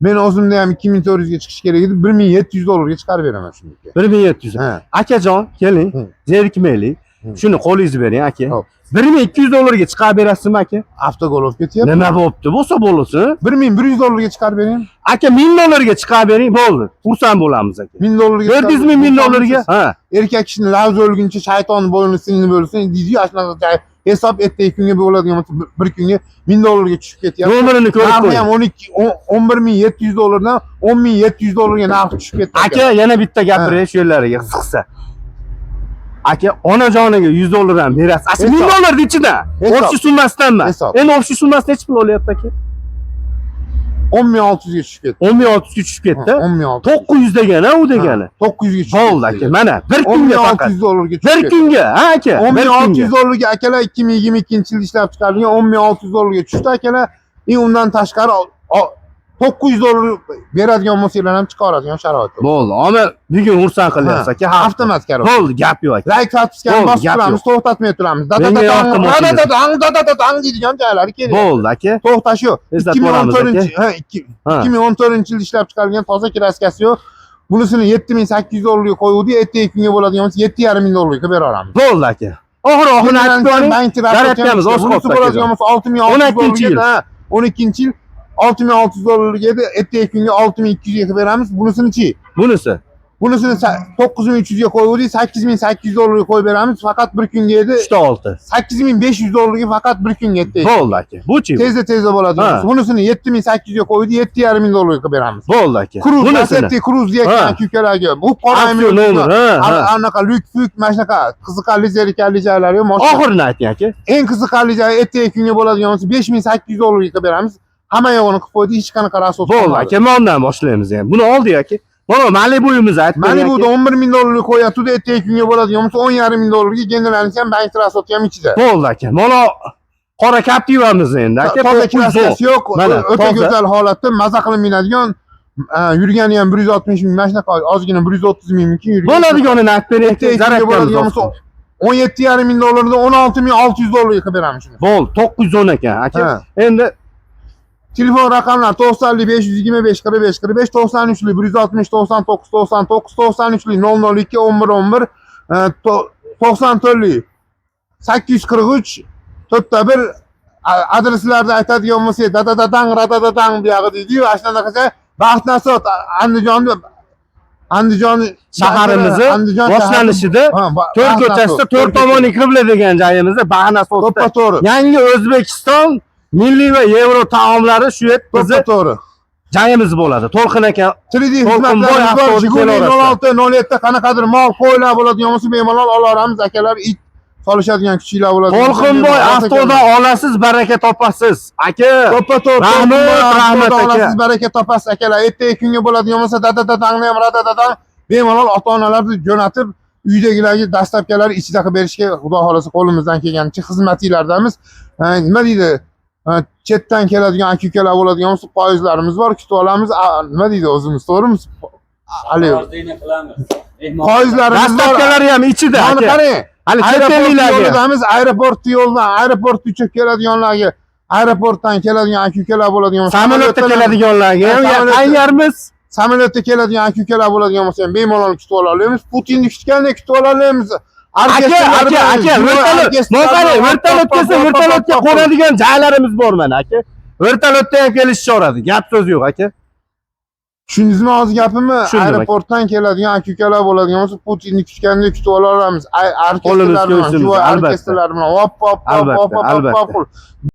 [SPEAKER 1] Men o'zimda ham 2400 ga chiqishi kerak edi. 1700 dollarga chiqarib beraman shuni uka.
[SPEAKER 2] 1700.
[SPEAKER 1] Ha.
[SPEAKER 2] Akajon, keling. Zerikmaylik. Shuni qo'lingizni bering aka.
[SPEAKER 1] Hop.
[SPEAKER 2] 1200 dollarga chiqarib berasizmi aka?
[SPEAKER 1] Avtogolovka ketyapti.
[SPEAKER 2] Nima bo'pti? Bo'lsa bo'lsin.
[SPEAKER 1] 1100 dollarga chiqarib bering.
[SPEAKER 2] Aka 1000 dollarga chiqarib bering, bo'ldi. Xursand bo'lamiz aka.
[SPEAKER 1] 1000 dollarga.
[SPEAKER 2] Berdingizmi 1000 dollarga? Ha.
[SPEAKER 1] Erkak kishini lavzi o'lguncha shayton bo'yni sinni bo'lsin deydi-yu, shunaqa joy hisob ertagi kunga bo'ladigan bo'lsa bir kunga 1000 dollarga tushib ketyapti.
[SPEAKER 2] Nomerini ko'rib
[SPEAKER 1] Narxi
[SPEAKER 2] qo'ying.
[SPEAKER 1] ham 12 11 700 dollardan 10 700 dollarga narxi tushib ketdi.
[SPEAKER 2] Aka yana bitta gapiray shu yerlariga qiziqsa. Aka onajoniga 100 dollar ham berasiz. Asli 1000
[SPEAKER 1] Hisob.
[SPEAKER 2] dollarni ichida.
[SPEAKER 1] Hisob.
[SPEAKER 2] Общий summasidan emas.
[SPEAKER 1] Hisob.
[SPEAKER 2] Endi общий summasi nechi pul olyapti aka?
[SPEAKER 1] 10 600 ga tushib ketdi.
[SPEAKER 2] 10 600 ga tushib ketdi.
[SPEAKER 1] 10 600.
[SPEAKER 2] 900 degani u degani.
[SPEAKER 1] 900 ga tushib
[SPEAKER 2] Bo'ldi
[SPEAKER 1] ketdi.
[SPEAKER 2] aka, mana bir kunga faqat.
[SPEAKER 1] 10 600 dollarga tushib
[SPEAKER 2] Bir
[SPEAKER 1] ketdi.
[SPEAKER 2] kunga, ha aka, bir kunga.
[SPEAKER 1] 10 600 dollarga akalar 2022-yilda ishlab chiqarilgan 10 600 dollarga tushdi akalar. И undan tashqari 900 dollar beradigan bo'lsanglar ham chiqaradigan sharoit yo'q.
[SPEAKER 2] Bo'ldi. Omar bugun xursand qilyapsiz aka. Ha.
[SPEAKER 1] Avtomat korobka.
[SPEAKER 2] Bo'ldi, gap yo'q aka.
[SPEAKER 1] Like подписка ni
[SPEAKER 2] Bo'ldi,
[SPEAKER 1] bosib
[SPEAKER 2] gap
[SPEAKER 1] turamiz, to'xtatmay turamiz.
[SPEAKER 2] Menga yoqdi mashina.
[SPEAKER 1] Da da da da deydigan joylari kerak.
[SPEAKER 2] Bo'ldi aka.
[SPEAKER 1] To'xtash yo'q.
[SPEAKER 2] Eslatib boramiz aka.
[SPEAKER 1] 2014 ha,
[SPEAKER 2] Ha.
[SPEAKER 1] 2014-yilda ishlab chiqarilgan toza краска si yo'q. Bunisini 7800 dollarga qo'yuvdik, ertagi kunga bo'ladigan bo'lsa 7,5 ming dollarga bera olamiz.
[SPEAKER 2] Bo'ldi aka. Oxiri oxirini aytib yuboring.
[SPEAKER 1] Bank
[SPEAKER 2] Zaryadkamiz oz
[SPEAKER 1] Bunisi
[SPEAKER 2] qoldi
[SPEAKER 1] bo'ladigan
[SPEAKER 2] aka.
[SPEAKER 1] bo'lsa 6600
[SPEAKER 2] 12 yil.
[SPEAKER 1] dollarga, ha, 12-yil 6600 dollarga edi, ertagi kunga 6200 ga qilib beramiz. Bunisini-chi?
[SPEAKER 2] Bunisi.
[SPEAKER 1] Bunisini 9300 ga qo'yuvdik, 8800 dollarga qo'yib beramiz. Faqat bir kunga edi.
[SPEAKER 2] 3 ta 6.
[SPEAKER 1] 8500 dollarga faqat bir kunga ertagi.
[SPEAKER 2] Bo'ldi aka. Bu-chi?
[SPEAKER 1] Tezda tezda bo'ladi.
[SPEAKER 2] Ha.
[SPEAKER 1] Bunisini 7800 ga qo'ydik, 7,5 ming dollarga qilib beramiz.
[SPEAKER 2] Bo'ldi aka.
[SPEAKER 1] Kruz,
[SPEAKER 2] Bunisini.
[SPEAKER 1] Lacetti Kruz deyotgan
[SPEAKER 2] Ha.
[SPEAKER 1] ukalarga. Bu qora
[SPEAKER 2] Aksiyon nomer, ha, ha.
[SPEAKER 1] Anaqa lyuk fyuk mana shunaqa qiziqarli zerikarli joylari yo'q. Mashina.
[SPEAKER 2] Oxirini ayting aka.
[SPEAKER 1] Eng qiziqarli joyi ertagi kunga bo'ladigan bo'lsa 5800 dollarga qilib beramiz. Hamma yog'ini qilib qo'ydik, hech qanaqa расход
[SPEAKER 2] Bo'ldi
[SPEAKER 1] qilmadi.
[SPEAKER 2] aka, mana undan boshlaymiz endi. Buni oldik aka. Mana Malibu'mizni aytib bering
[SPEAKER 1] Malibu'da
[SPEAKER 2] aka.
[SPEAKER 1] 11 ming dollarga qo'yatdi, ertagi kunga bo'ladigan bo'lsa 10,5 ming dollarga generalisi ham bank расход i ham ichida.
[SPEAKER 2] Bo'ldi aka. Mana qora Captiva'miz endi aka.
[SPEAKER 1] Toza
[SPEAKER 2] 910.
[SPEAKER 1] краска si yo'q,
[SPEAKER 2] Mana,
[SPEAKER 1] o'ta
[SPEAKER 2] toza.
[SPEAKER 1] go'zal holatda maza qilib minadigan, yurgani ham 160 ming, mana shunaqa ozgina 130 ming mumkin yurgan.
[SPEAKER 2] Bo'ladiganini aytib bering aka.
[SPEAKER 1] Ertagi kunga
[SPEAKER 2] Zaryadkamiz
[SPEAKER 1] bo'ladigan
[SPEAKER 2] oz
[SPEAKER 1] bo'lsa 17,5 ming dollardan 16 600 dollarga qilib beramiz shuni.
[SPEAKER 2] Bo'ldi, 910 ekan aka.
[SPEAKER 1] Ha.
[SPEAKER 2] Endi
[SPEAKER 1] Telefon raqamlari 90 525 45 45, 93 160 99 99, 93 002 11 11, 94 843 4 1. Adreslarni aytadigan bo'lsak, da-da-da-dang, ra-da-da-dang buyog'i deydi-yu, ana shunaqa Baxt Nasot Andijon
[SPEAKER 2] shaharimizni
[SPEAKER 1] Andijon
[SPEAKER 2] boshlanishida
[SPEAKER 1] Ha,
[SPEAKER 2] to'rt
[SPEAKER 1] Baxt
[SPEAKER 2] ko'chasida
[SPEAKER 1] Nasot,
[SPEAKER 2] to'rt tomoni qibla degan joyimizda Baxt
[SPEAKER 1] To'ppa to'g'ri.
[SPEAKER 2] Yangi O'zbekiston milliy va yevro taomlari shu yer bizni
[SPEAKER 1] To'ppa to'g'ri.
[SPEAKER 2] joyimiz bo'ladi. To'lqin aka
[SPEAKER 1] 3D
[SPEAKER 2] To'lqinboy
[SPEAKER 1] xizmatlarimiz bor.
[SPEAKER 2] avtomobil
[SPEAKER 1] Jiguli
[SPEAKER 2] kelaveradi.
[SPEAKER 1] 06 07 qanaqadir mol qo'ylar bo'ladigan bo'lsa bemalol olaveramiz akalar, it solishadigan kuchinglar bo'ladi.
[SPEAKER 2] To'lqinboy avtodan olasiz, baraka topasiz. Aka,
[SPEAKER 1] To'ppa to'g'ri.
[SPEAKER 2] Rahmat,
[SPEAKER 1] To'lqinboy
[SPEAKER 2] rahmat
[SPEAKER 1] avtodan
[SPEAKER 2] aka.
[SPEAKER 1] olasiz, baraka topasiz akalar. Ertagi kunga bo'ladigan bo'lsa dada-dadangni ham rada-dadang bemalol ota-onalarni jo'natib uydagilarga dastavkalar ichida qilib berishga xudo xolasa qo'limizdan kelganicha xizmatinglardamiz. Nima deydi? Chetdan keladigan aka ukalar bo'ladigan bo'lsa poyezdlarimiz bor, kutib olamiz. Nima deydi o'zimiz, to'g'rimi? Hali
[SPEAKER 3] Orzuyini qilamiz. Mehmon.
[SPEAKER 1] poyezdlarimiz bor.
[SPEAKER 2] Dastavkalari ham ichida
[SPEAKER 1] Mana
[SPEAKER 2] aka.
[SPEAKER 1] qarang.
[SPEAKER 2] Hali chet
[SPEAKER 1] Aeroport
[SPEAKER 2] elliklarga.
[SPEAKER 1] yo'lidamiz, aeroport yo'ldan, aeroportga uchib keladiganlarga, aeroportdan keladigan aka ukalar bo'ladigan bo'lsa,
[SPEAKER 2] Samolyotda keladiganlarga ham
[SPEAKER 1] Samolyotda-
[SPEAKER 2] tayyormiz.
[SPEAKER 1] Samolyotda keladigan aka ukalar bo'ladigan bo'lsa ham bemalol kutib ola olamiz. Putinni kutgandek kutib ola olamiz.
[SPEAKER 2] Aka, aka, aka, vertolyot, Nozari, vertolyot kelsa, vertolyotga qo'nadigan joylarimiz bor mana aka. Vertolyotda ham kelishaveradi. Gap so'z yo'q aka.
[SPEAKER 1] Tushundingizmi hozir gapimni?
[SPEAKER 2] Tushundim, aka.
[SPEAKER 1] Aeroportdan keladigan aka ukalar bo'ladigan bo'lsa, Putinni kutgandek kutib ola olamiz.
[SPEAKER 2] Qo'limiz
[SPEAKER 1] Orkestrlar bilan,
[SPEAKER 2] ko'ksimiz,
[SPEAKER 1] juvoy
[SPEAKER 2] albatta.
[SPEAKER 1] orkestrlar bilan. Hop, hop, hop,
[SPEAKER 2] Albatta,
[SPEAKER 1] hop, hop, hop,
[SPEAKER 2] albatta.
[SPEAKER 1] hop.